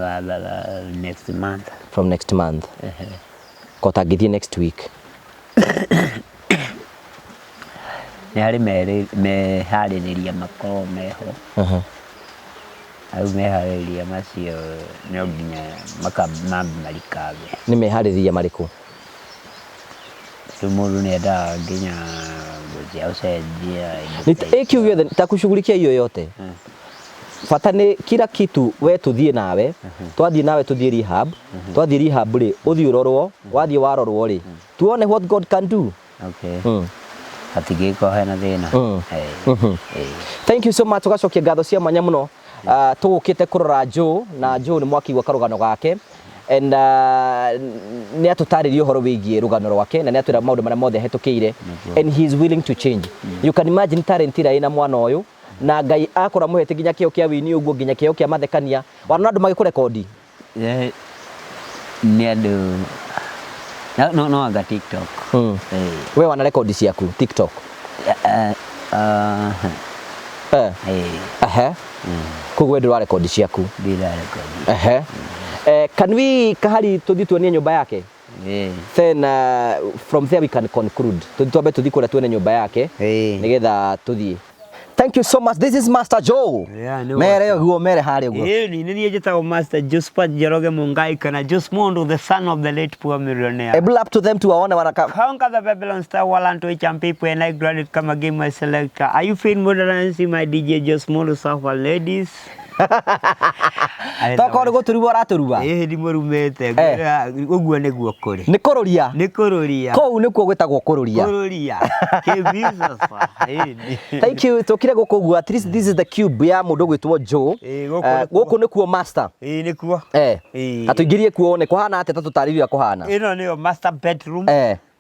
next month. From next month. Ko tangĩthiĩ next week? Nĩ harĩ meharĩrĩria makoragwo meho. Rĩu meharĩrĩria macio no nginya mambe marikange. Nĩ meharĩrĩria marĩkũ? Rĩu mũndũ nĩ endaga nginya gũthiĩ gũcenjia indo ta Ĩ kiu gĩothe takushughulikia hiyo yote. Bata nĩ kila kitu we tũthiĩ nawe, twathiĩ nawe tũthiĩ rehab, twathiĩ rehab rĩ ũthiĩ ũrorwo, wathiĩ warorwo rĩ tuone what God can do. Okay. Hatingĩgĩkorwo hena thĩna. Thank you so much. Tũgacokia ngatho cia mwanya mũno. Tũgũkĩte kũrora Joe na Joe nĩ mwakĩigua karũgano gake and nĩ atũtarĩria ũhoro wĩgiĩ rũgano rwake na nĩ atwĩra maũndũ marĩa mothe ahetũkĩire and he is willing to change. You can imagine talent ĩrĩa ĩna mwana ũyũ na Ngai akora mũhete nginya kĩo kĩa wĩini ũguo nginya kĩo kĩa mathekania. Wanona andũ magĩkũrekondi? Nĩ andũ no no anga TikTok. We wana rekondi ciaku TikTok? Koguo we ndũra rekondi ciaku? Ndira rekondi. Can we kahari tũthiĩ tuonie nyũmba yake? Then from there we can conclude. Tũthiĩ twambe tũthiĩ kũrĩa tuone nyũmba yake nĩgetha tũthiĩ. Thank you so much. This is Master Joe. Yeah, nĩ Mere ũguo, mere harĩa ũguo. Ĩĩ ni niĩ njĩtagwo Master Josephat Njoroge Mungai kana Jos Mondo, the son of the late poor millionaire. Able up to them to waone wanaka. Conquer the Babylon star Walanto Champipo and I graduate kama game my selector. Are you feeling more than I see my DJ Jos Mondo Safa ladies? Tokorwo nĩ gũtũruma ũratũruma. Ĩĩ ndimũrumĩte ũguo nĩguo kũrĩ. Nĩ kũrũria. Nĩ kũrũria. Kũu nĩkuo gwĩtagwo kũrũria. Kũrũria. Kĩbicaca. Ĩĩ. Thank you. Tũkire gũkũ ũguo. At least this is the cube ya mũndũ gwĩtwo Joe. Ĩĩ, gũkũ nĩkuo. Gũkũ nĩkuo master. Ĩĩ nĩkuo. Ĩĩ. Atũingĩrie kuo nĩ kũhana atĩa ta tũtarĩrie ũrĩa kũhana. Ĩno nĩyo master bedroom.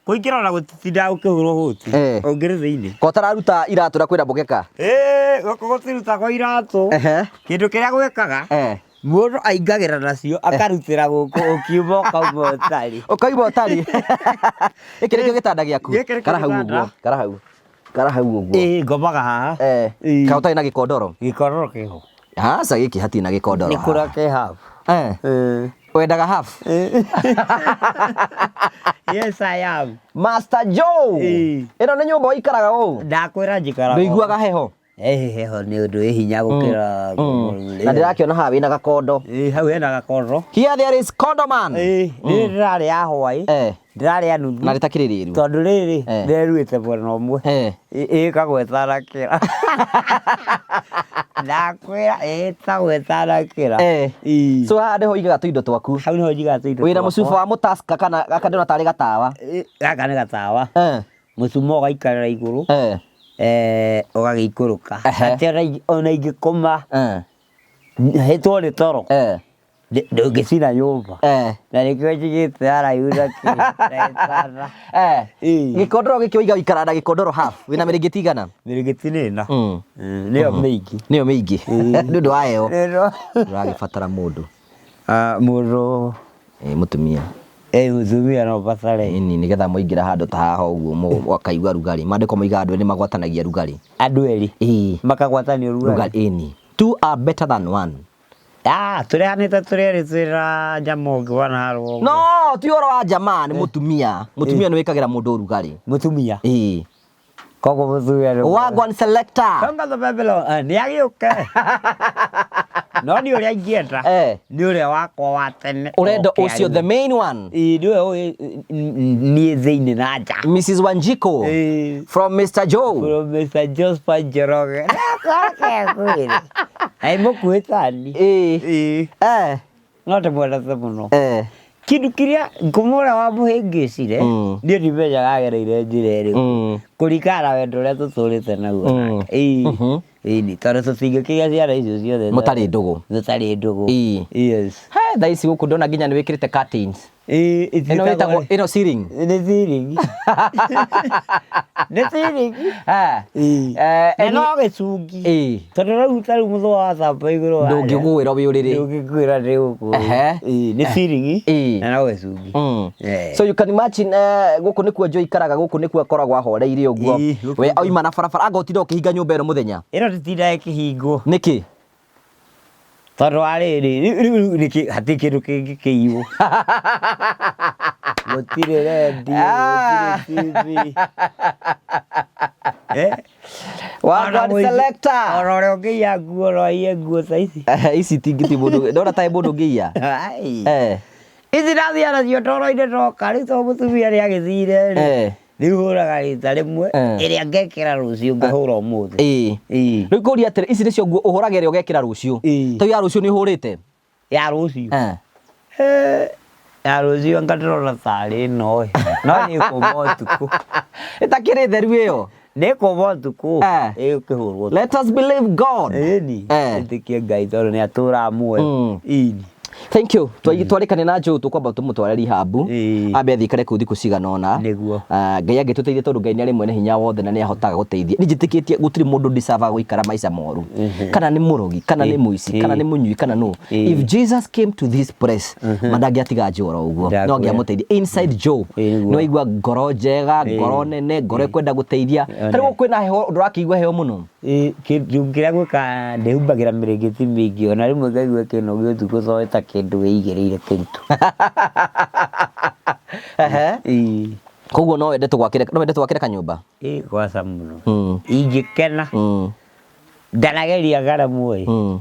Kũingĩra ona gũtitindaga gũkĩhũrwo hũti. Ũngĩrĩ thĩinĩ. Ko tararuta iratũ ũrĩa kwĩna mũgeka. Ĩĩ gũkũ gũtirutagwo iratũ. Kĩndũ kĩrĩa gwĩkaga mũndũ aingagĩra nacio akarutĩra gũkũ ũkiuma ũkauma ũtarĩ. Ũkauma ũtarĩ. Gĩkĩ nĩkĩo gĩtanda gĩaku. Gĩkĩ nĩkĩo Kara hau gĩtanda. ũguo. Kara hau. Kara hau ũguo. Ĩĩ ngomaga haha. Ĩĩ. Ka ũtarĩ na gĩkondoro. Gĩkondoro kĩho. Aca gĩkĩ hatirĩ na gĩkondoro. Nĩ kũrĩa kĩ half. Wendaga half? Yes I am. Master Joe. Ĩno nĩ nyũmba ũikaraga ũũ? Ndakwĩra njikaraga. Ndũiguaga heho? Heho nĩ ũndũ wĩ hinya gũkĩra. Na ndĩrakĩona haha wĩna gakondo. Ĩĩ hau hena gakondo. Here there is condo man. Ĩĩ rĩrĩ ndĩrarĩa hwaĩ. Ndĩrarĩa nuthu. Na rĩtakĩrĩ rĩru. Tondũ rĩrĩ ndĩreruĩte mwena ũmwe. Ĩkagwetanakĩra. Ndakwĩra ĩtagwetanakĩra. So haha nĩho ũigaga tũindo twaku. Hau nĩho njigaga tũindo Wĩna twakwa. mũcuba wa mũtaska kana gaka ndĩrona tarĩ gatawa. Gaka nĩ gatawa. Mũcuma ũgaikarĩra igũrũ. Ũgagĩikũrũka. Atĩ ona ingĩkoma hĩtwo nĩ toro. Ndũngĩcina nyũmba. Na nĩkĩo njigĩte haraihu na kĩ na gĩtanda. Gĩkondoro gĩkĩ ũiga ũikaraga na gĩkondoro half. Wĩna mĩrĩngĩti igana? Mĩrĩngĩti nĩ ĩna. Nĩyo mĩingĩ. Nĩyo mĩingĩ. Nĩ ũndũ wa heho. Ũragĩbatara mũndũ. Mũndũ. Mũtumia. Mũtumia no batare. Ĩni nĩgetha mũingĩra handũ ta haha ũguo mũkaigua rugarĩ. Maandĩko moigaga andũ erĩ magwatanagia rugarĩ. Andũ erĩ? Ĩĩ. Makagwatanio rugarĩ? Rugarĩ, ĩni. Two are better than one. Tũrehanĩte tũrĩ erĩ twĩna nyama ũngĩ wana harĩa ũguo. No, ti ũhoro wa jamaa, nĩ mũtumia. Mũtumia nĩ wĩkagĩra mũndũ ũrugarĩ. Mũtumia? Ĩĩ. Koguo mũtumia nĩ Wagwan selector. Konga the Babylon, nĩ agĩũke. No nĩ ũrĩa ingĩenda. Nĩ ũrĩa wakwa wa tene. Ũrenda oke ũcio arĩ the main one. Ĩĩ, nĩwe ũĩ niĩ thĩinĩ na nja. Mrs. Wanjiko. From Mr. Joe. From Mr. Josephat Njoroge. Ai mũkuhĩ tani. Ĩĩ. No ndĩmwendete mũno. Kĩndũ kĩrĩa ngũma ũrĩa wamũhĩngĩcire, niĩ ndimenyaga agereire njĩra ĩrĩkũ. Kũringana na wendo ũrĩa tũtũrĩte naguo nake. Ĩĩ. Ĩĩ, tondũ tũtingĩkĩgĩa ciana icio ciothe. Mũtarĩ ndũgũ. Tũtarĩ ndũgũ. Ĩĩ. Yes. He, thaa ici gũkũ ndona nginya nĩ wĩkĩrĩte curtains. Ĩĩ, Ĩno ĩtagwo ĩno ceiling. Nĩ ceiling. Nĩ ceiling. Na no gĩcungi. Tondũ rĩu ta rĩu mũthũa wa thamba igũrũ wa. Ndũngĩgũĩra wĩ ũrĩrĩ. Ndũngĩgũĩra ndĩ gũkũ. Ĩĩ, nĩ ceiling. Na no gĩcungi. So you can imagine gũkũ nĩkuo Joe ikaraga, gũkũ nĩkuo akoragwo ahoreire ũguo. We oima na barabara anga ũtinda ũkĩhinga nyũmba ĩno mũthenya. Ĩno ndĩtindaga ĩkĩhingwo. Nĩkĩ? Tondũ wa rĩrĩ, rĩu nĩkĩ hatirĩ kĩndũ kĩngĩ kĩiywo. Gũtirĩ redio, gũtirĩ TV. Wagwan selector. Ona ũrĩa ũngĩiya nguo no aiye nguo ta ici. Ici tingĩti mũndũ, ndona ta mũndũ ũngĩiya. Ici ndathiaga nacio ndoro-inĩ ndoka, rĩu tondũ mũtumia nĩ agĩthire rĩ. Rĩu hũraga rita rĩmwe, ĩrĩa ngekĩra rũciũ ngahũra ũmũthĩ. Ĩĩ. Rĩu ngũria atĩrĩ, ici nĩcio nguo ũhũraga ĩrĩa ũgekĩra rũciũ. Ta ya rũciũ nĩ ũhũrĩte? Ya rũciũ? Ya rũciũ anga ndĩrona tarĩ ĩno ĩ. No nĩ ĩkũma ũtukũ. Ĩtakĩrĩ theru ĩyo? Nĩ ĩkũma ũtukũ. Ĩkĩhũrwo. Let us believe God. Ĩni. Ĩtĩkie Ngai tondũ nĩ atũraga muoyo. Ĩni. Thank you. Twarĩkane na Joe tũkwamba tũmũtware rehab. Ambe athiĩ ikare kũu thikũ cigana ũna. Nĩguo. Ngai angĩtũteithia tondũ Ngai nĩ arĩ mwene hinya wothe na nĩ ahotaga gũteithia. Niĩ njĩtĩkĩtie gũtirĩ mũndũ deserve gũikara maica moru. Kana nĩ mũrogi, kana nĩ mũici, kana nĩ mũnyui, kana nũ. If Jesus came to this place, ma ndangĩatiga Joe oro ũguo. No angĩamũteithia. Inside Joe, nĩ waigua ngoro njega, ngoro nene, ngoro ĩkwenda gũteithia. Ta rĩu kwĩna heho, ndũrakĩigua heho mũno? Kĩndũ kĩrĩa gwĩka ndĩhumbagĩra mĩrĩngĩti mĩingĩ ona rĩmwe ngaigua kĩnogia ũtukũ tondũ ta kĩndũ wĩigĩrĩire kĩritũ. Koguo no wende tũgwakĩre, no wende tũgwakĩre kanyũmba? Ĩĩ, gwaca mũno. Ingĩkena. Ndanageria ngaremwo ĩ.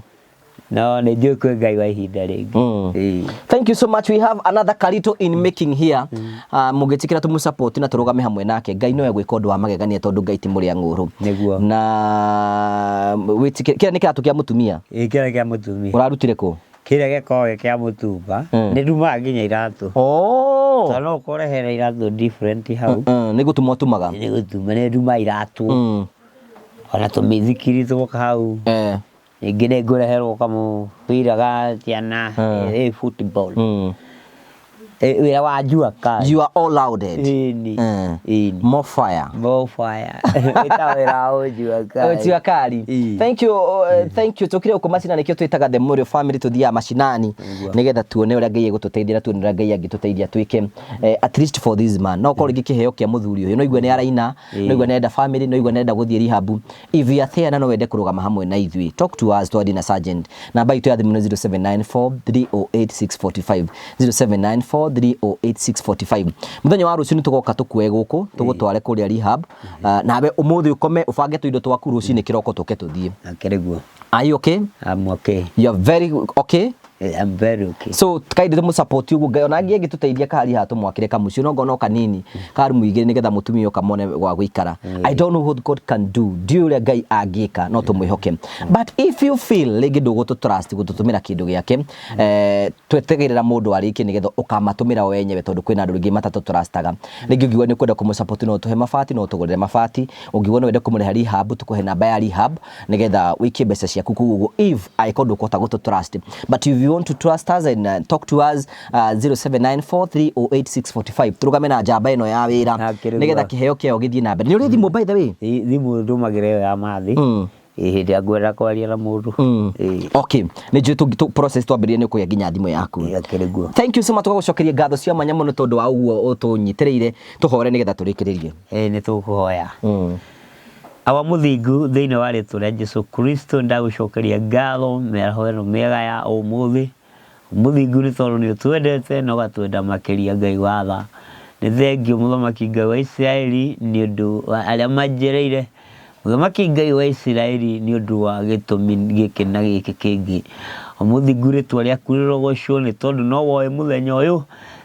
No nĩ njũĩ kwĩ Ngai wa ihinda rĩngĩ. Ĩĩ. Thank you so much. We have another Karito in making here. Mũngĩtĩkĩra tũmũ support na tũrũgame hamwe nake. Ngai no egwĩka ũndũ wa magegania tondũ Ngai ti mũrĩa ng'ũrũ. Nĩguo. Na wĩtĩkĩre kĩrĩa nĩ kĩratũ kĩa mũtumia. Ĩĩ kĩrĩa kĩa mũtumia. Ũrarutire kũ? Kĩrĩa gĩkoragwo gĩ kĩa mũtumba. Nĩ ndumaga nginya iratũ. Oh. Tondũ no ũkore hena iratũ different hau. Nĩ gũtuma ũtumaga. Nĩ gũtuma nĩ ndumaga iratũ. Ona tũmĩthikiri twoka hau. Ningĩ nĩ ngũreherwo kamũbira ga ciana ĩ football. Wĩra wa jua kali. You are all loaded. Ĩni. Ĩni. More fire. More fire. Wĩtagwo wĩra wa jua kali. Jua kali. Ĩĩ. Thank you, thank you. Tukire gũkũ macinani nĩkĩo twĩtaga the Mũrĩo family tuthiaga macinani nĩgetha tuone ũrĩa Ngai egũtũteithia na tuone ũrĩa Ngai angĩtũteithia twĩke at least for this man. No korwo rĩngĩ kĩheo kĩa mũthuri ũyũ no igue nĩ araina, no igue nĩ arenda family, no igue nĩ arenda gũthiĩ rehab. If you are there na no wende kũrũgama hamwe na ithuĩ, talk to us twarie na sergeant. Namba itũ ya thimũ nĩ 0794 308 645, 0794 308 645. Mũthenya wa rũciũ nĩ tũgoka tũkuoe gũkũ tũgũtware kũrĩa rehab. Nawe ũmũthĩ ũkome ũbange tũindo twaku rũcinĩ kĩroko tũke tũthiĩ. Akĩrĩ guo. Are you okay? I'm okay. You are very okay? I'm very okay. So kaindi tũmũ support ũguo Ngai ona angĩ angĩtũteithia kahari haha tũmwakĩre kamũciĩ no ngona o kanini ka rumu igĩrĩ nĩgetha mũtumia ũyũ kamone gwa gũikara. I don't know what God can do. Ndiũĩ ũrĩa Ngai angĩka no tũmwĩhoke. But if you feel rĩngĩ ndũgũtũ trust gũtũtũmĩra kĩndũ gĩake, twetagĩrĩra mũndũ arĩkie nĩgetha ũkamatũmĩra we wenyewe tondũ kwĩna andũ rĩngĩ matatũ trustaga. Rĩngĩ ũngiuga nĩ ũkwenda kũmũ support no ũtũhe mabati no ũtũgũrĩre mabati. Ũngiuga no wende kũmũrĩha rehab tũkũhe namba ya rehab nĩgetha wĩikie mbeca ciaku kũu ũguo if angĩkorwo ndũkũhota gũtũ trust. But if you want to trust us and talk to us 0794 308 645 tũrũgame na njamba ĩno ya wĩra Akĩrĩ nĩgetha guo. kĩheo kĩayo gĩthiĩ na mbere. Nĩ ũrĩ thimũ by the way? Thimũ ndũmagĩra ĩyo ya mathi. Hĩndĩ ĩrĩa ngwenda kwaria na mũndũ. Okay, nĩ njũĩ process twambĩrĩrie nĩ ũkũgĩa nginya thimũ yaku. Akĩrĩ guo. Thank you so much tũgagũcokeria ngatho cia mwanya mũno tondũ wa ũguo ũtũnyitĩrĩire tũhore nĩgetha tũrĩkĩrĩrie. Nĩ tũkũhoya. Awa mũthingu thĩinĩ wa rĩtwa rĩa Jesu Kristo ndagũcokeria ngatho mĩaraho ĩno mĩega ya ũmũthĩ. Mũthingu nĩ tondũ nĩ ũtwendete na ũgatwenda makĩria Ngai wa tha. Nĩ thengio mũthamaki Ngai wa Isiraeli nĩ ũndũ wa arĩa manjereire. Mũthamaki Ngai wa Isiraeli nĩ ũndũ wa gĩtũmi gĩkĩ na gĩkĩ kĩngĩ. Mũthingu rĩtwa rĩaku rĩrogocwo nĩ tondũ no woe mũthenya ũyũ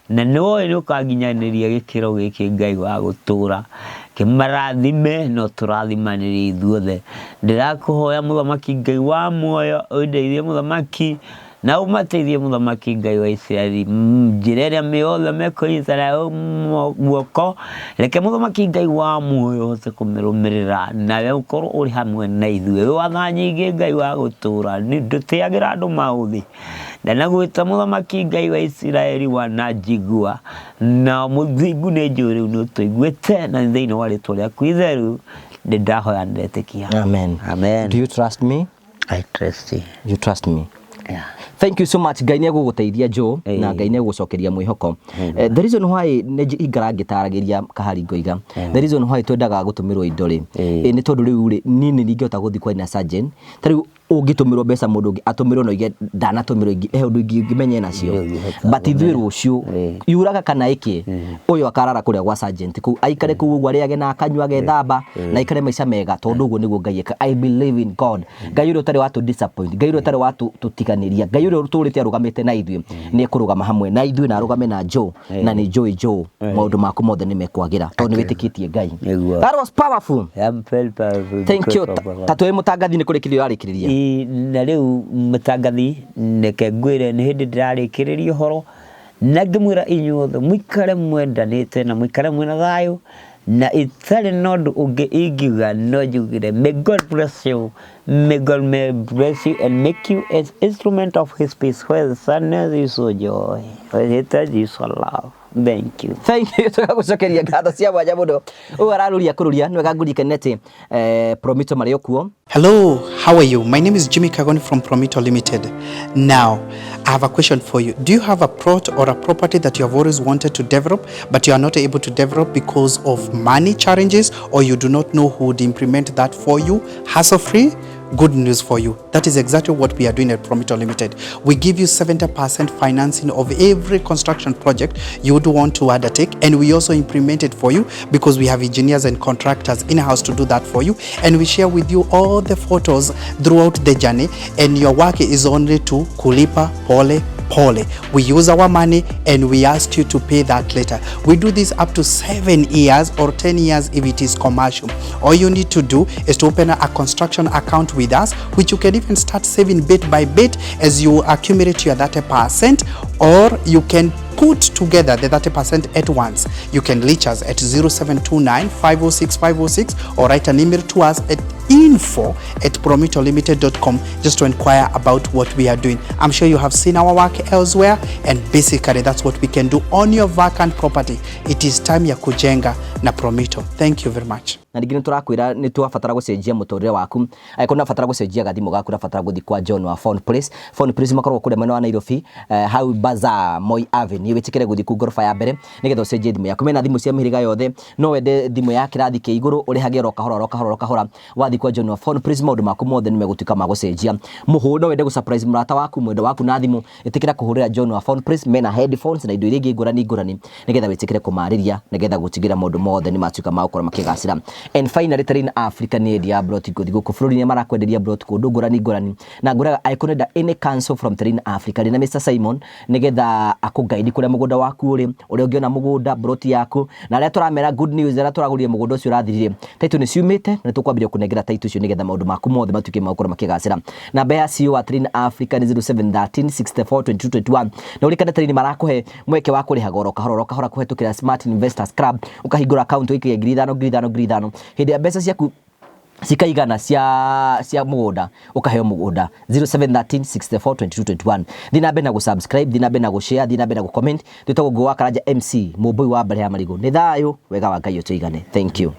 na nĩ woĩ nĩ ũkanginyanĩria gĩkĩro gĩkĩ Ngai wa gũtũra. Kĩmarathime no tũrathimanĩrie ithuothe. Ndĩrakũhoya mũthamaki Ngai wa muoyo ũndeithie mũthamaki na ũmateithie mũthamaki Ngai wa Isiraeli njĩra ĩrĩa mĩothe mekũnyita nayo guoko. Reke mũthamaki Ngai wa muoyo ũhote kũmĩrũmĩrĩra nawe ũkorwo ũrĩ hamwe na ithuĩ. Wĩ wa tha nyingĩ Ngai wa gũtũra, ndũtĩagĩra andũ maũthĩ. Ndanagwĩta mũthamaki Ngai wa Isiraeli wananjigua na mũthingu nĩ njũĩ rĩu nĩ ũtũiguĩte na thĩinĩ wa rĩtwa rĩaku itheru nĩ ndahoya ndetĩkia. Amen. Amen. Do you trust me? I trust you. You trust me? Yeah. Thank you so much. Ngai nĩ egũgũteithia Joe na Ngai nĩ egũgũcokeria mwĩhoko. The reason why nĩ ingara ngĩtaragĩria kahari ngoiga. The reason why twendaga gũtũmĩrwo indo rĩ nĩ tondũ rĩu rĩ niĩ nĩ ndingĩhota gũthiĩ kwa ina sergeant. Ta rĩu ũngĩtũmĩrwo mbeca mũndũ ũngĩ atũmĩrwo na oige ndanatũmĩrwo ingĩ he ũndũ ingĩmenya nacio. But ithuĩ rũciũ yuraga kana ĩkĩ ũyũ akarara kũrĩa gwa sergeant kũu aikare kũu ũguo arĩage na akanyua agethamba na aikare maica mega tondũ ũguo nĩguo Ngai ekaga. I believe in God. Ngai ũrĩa ũtarĩ watũ disappoint, Ngai ũrĩa ũtarĩ watũtiganĩria, Ngai ũrĩa ũtũrĩte arũgamĩte na ithuĩ nĩ ekũrũgama hamwe na ithuĩ na arũgame na Joe na nĩ njũĩ Joe maũndũ maku mothe nĩ mekwagĩra tondũ nĩ wĩtĩkĩtie Ngai. Nĩguo. That was powerful. I'm very powerful. Thank you. because of Ta twĩ mũtangathi nĩ kũrĩkĩrĩria ũrarĩkĩrĩria. Na rĩu mũtangathi reke ngwĩre nĩ hĩndĩ ndĩrarĩkĩrĩria ũhoro na ngĩmwĩra inyuothe mũikare mwendanĩte na mũikare mwĩna thayũ na itarĩ na ũndũ ũngĩ ingiuga no njugire may God bless you. May God may bless you and make you as instrument of his peace where the sun is so joy where he is so love. Thank you. Thank you. Tũgagũcokeria ngatho cia mwanya mũno. Ũyũ ararũria kũrũria nĩ wega ngũririkane atĩ Promito marĩ o kuo. Hello, how are you? My name is Jimmy Kagoni from Promito Limited. Now, I have a question for you. Do you have a plot or a property that you have always wanted to develop, but you are not able to develop because of money challenges, or you do not know who would implement that for you hassle-free? Good news for you. That is exactly what we are doing at Promito Limited. We give you 70% financing of every construction project you would want to undertake, and we also implement it for you because we have engineers and contractors in-house to do that for you, and we share with you all the photos throughout the journey, and your work is only to kulipa pole pole. We use our money and we ask you to pay that later. We do this up to 7 years or 10 years if it is commercial. All you need to do is to open a construction account with us, which you can even start saving bit by bit as you accumulate your 30%, or you can put together the 30% at once. You can reach us at 0729 506 506 or write an email to us at info@promitolimited.com just to inquire about what we are doing. I'm sure you have seen our work elsewhere, and basically that's what we can do on your vacant property. It is time ya kujenga na Promito. Thank you very much. Na rĩngĩ nĩ tũrakwĩra nĩ twabatara gũcenjia mũtũrĩre waku. Angĩkorwo nĩ ũrabatara gũcenjia gathimũ gaku, ũrabatara gũthiĩ kwa John wa Phone Place. Phone Place makoragwo kũrĩa mwena wa Nairobi, hau Bazaar, Moi Avenue. Wĩtĩkĩre gũthiĩ kũu ngoroba ya mbere nĩgetha ũcenjie thimũ yaku. Mena thimũ cia mĩhĩrĩga yothe. No wende thimũ ya kĩrathi kĩa igũrũ, ũrĩhage oro kahora, oro kahora, oro kahora. Wathiĩ kwa John wa Phone Place, maũndũ maku mothe nĩ megũtuĩka ma gũcenjia. Mũhũ no wende gũ-surprise mũrata waku, mwendwa waku na thimũ, ĩtĩkĩra kũhũrĩra John wa Phone Place. Mena headphones na indo iria ingĩ ngũrani ngũrani nĩgetha wĩtĩkĩre kũmarĩria nĩgetha gũtigĩra maũndũ mothe nĩ matuĩka ma gũkorwo makĩgacĩra. And finally, Terrain Africa nĩ endia plot ngũthi gũkũ bũrũri-inĩ, marakwenderia plot kũndũ ngũrani ngũrani. Na ngũraga angĩkorwo nĩenda any counsel from Terrain Africa, rĩ na Mr Simon nĩgetha akũguide kũrĩa mũgũnda waku ũrĩ, ũrĩa ũngĩona mũgũnda plot yaku. Na arĩa tũramera good news, arĩa tũragũrire mũgũnda ũcio ũrathirire, title nĩ ciumĩte na nĩ tũkwambĩrĩria kũnengera title icio nĩgetha maũndũ maku mothe matuĩke ma gũkorwo makĩgacĩra. Namba ya CEO wa Terrain Africa nĩ 0713 64 22 21. Na ũrikane Terrain marakũhe mweke wa kũrĩhaga oro kahora, oro kahora kũhetũkĩra Smart Investors Club. Ũkahingũra account, ũikagia 5,000, 5,000, 5,000. Hĩndĩ ya mbeca ciaku cikaigana cia mũgũnda, ũkaheo mũgũnda. 0713 64 22 21. Thiĩ na mbere na gũ-subscribe, thiĩ na mbere na gũ-share, thiĩ na mbere na gũ-comment. Twĩtagwo Ngũgĩ wa Karanja MC, mũmbũi wa mbere ya marigũ. Nĩ thayũ, wega wa Ngai ũtũigane. Thank you.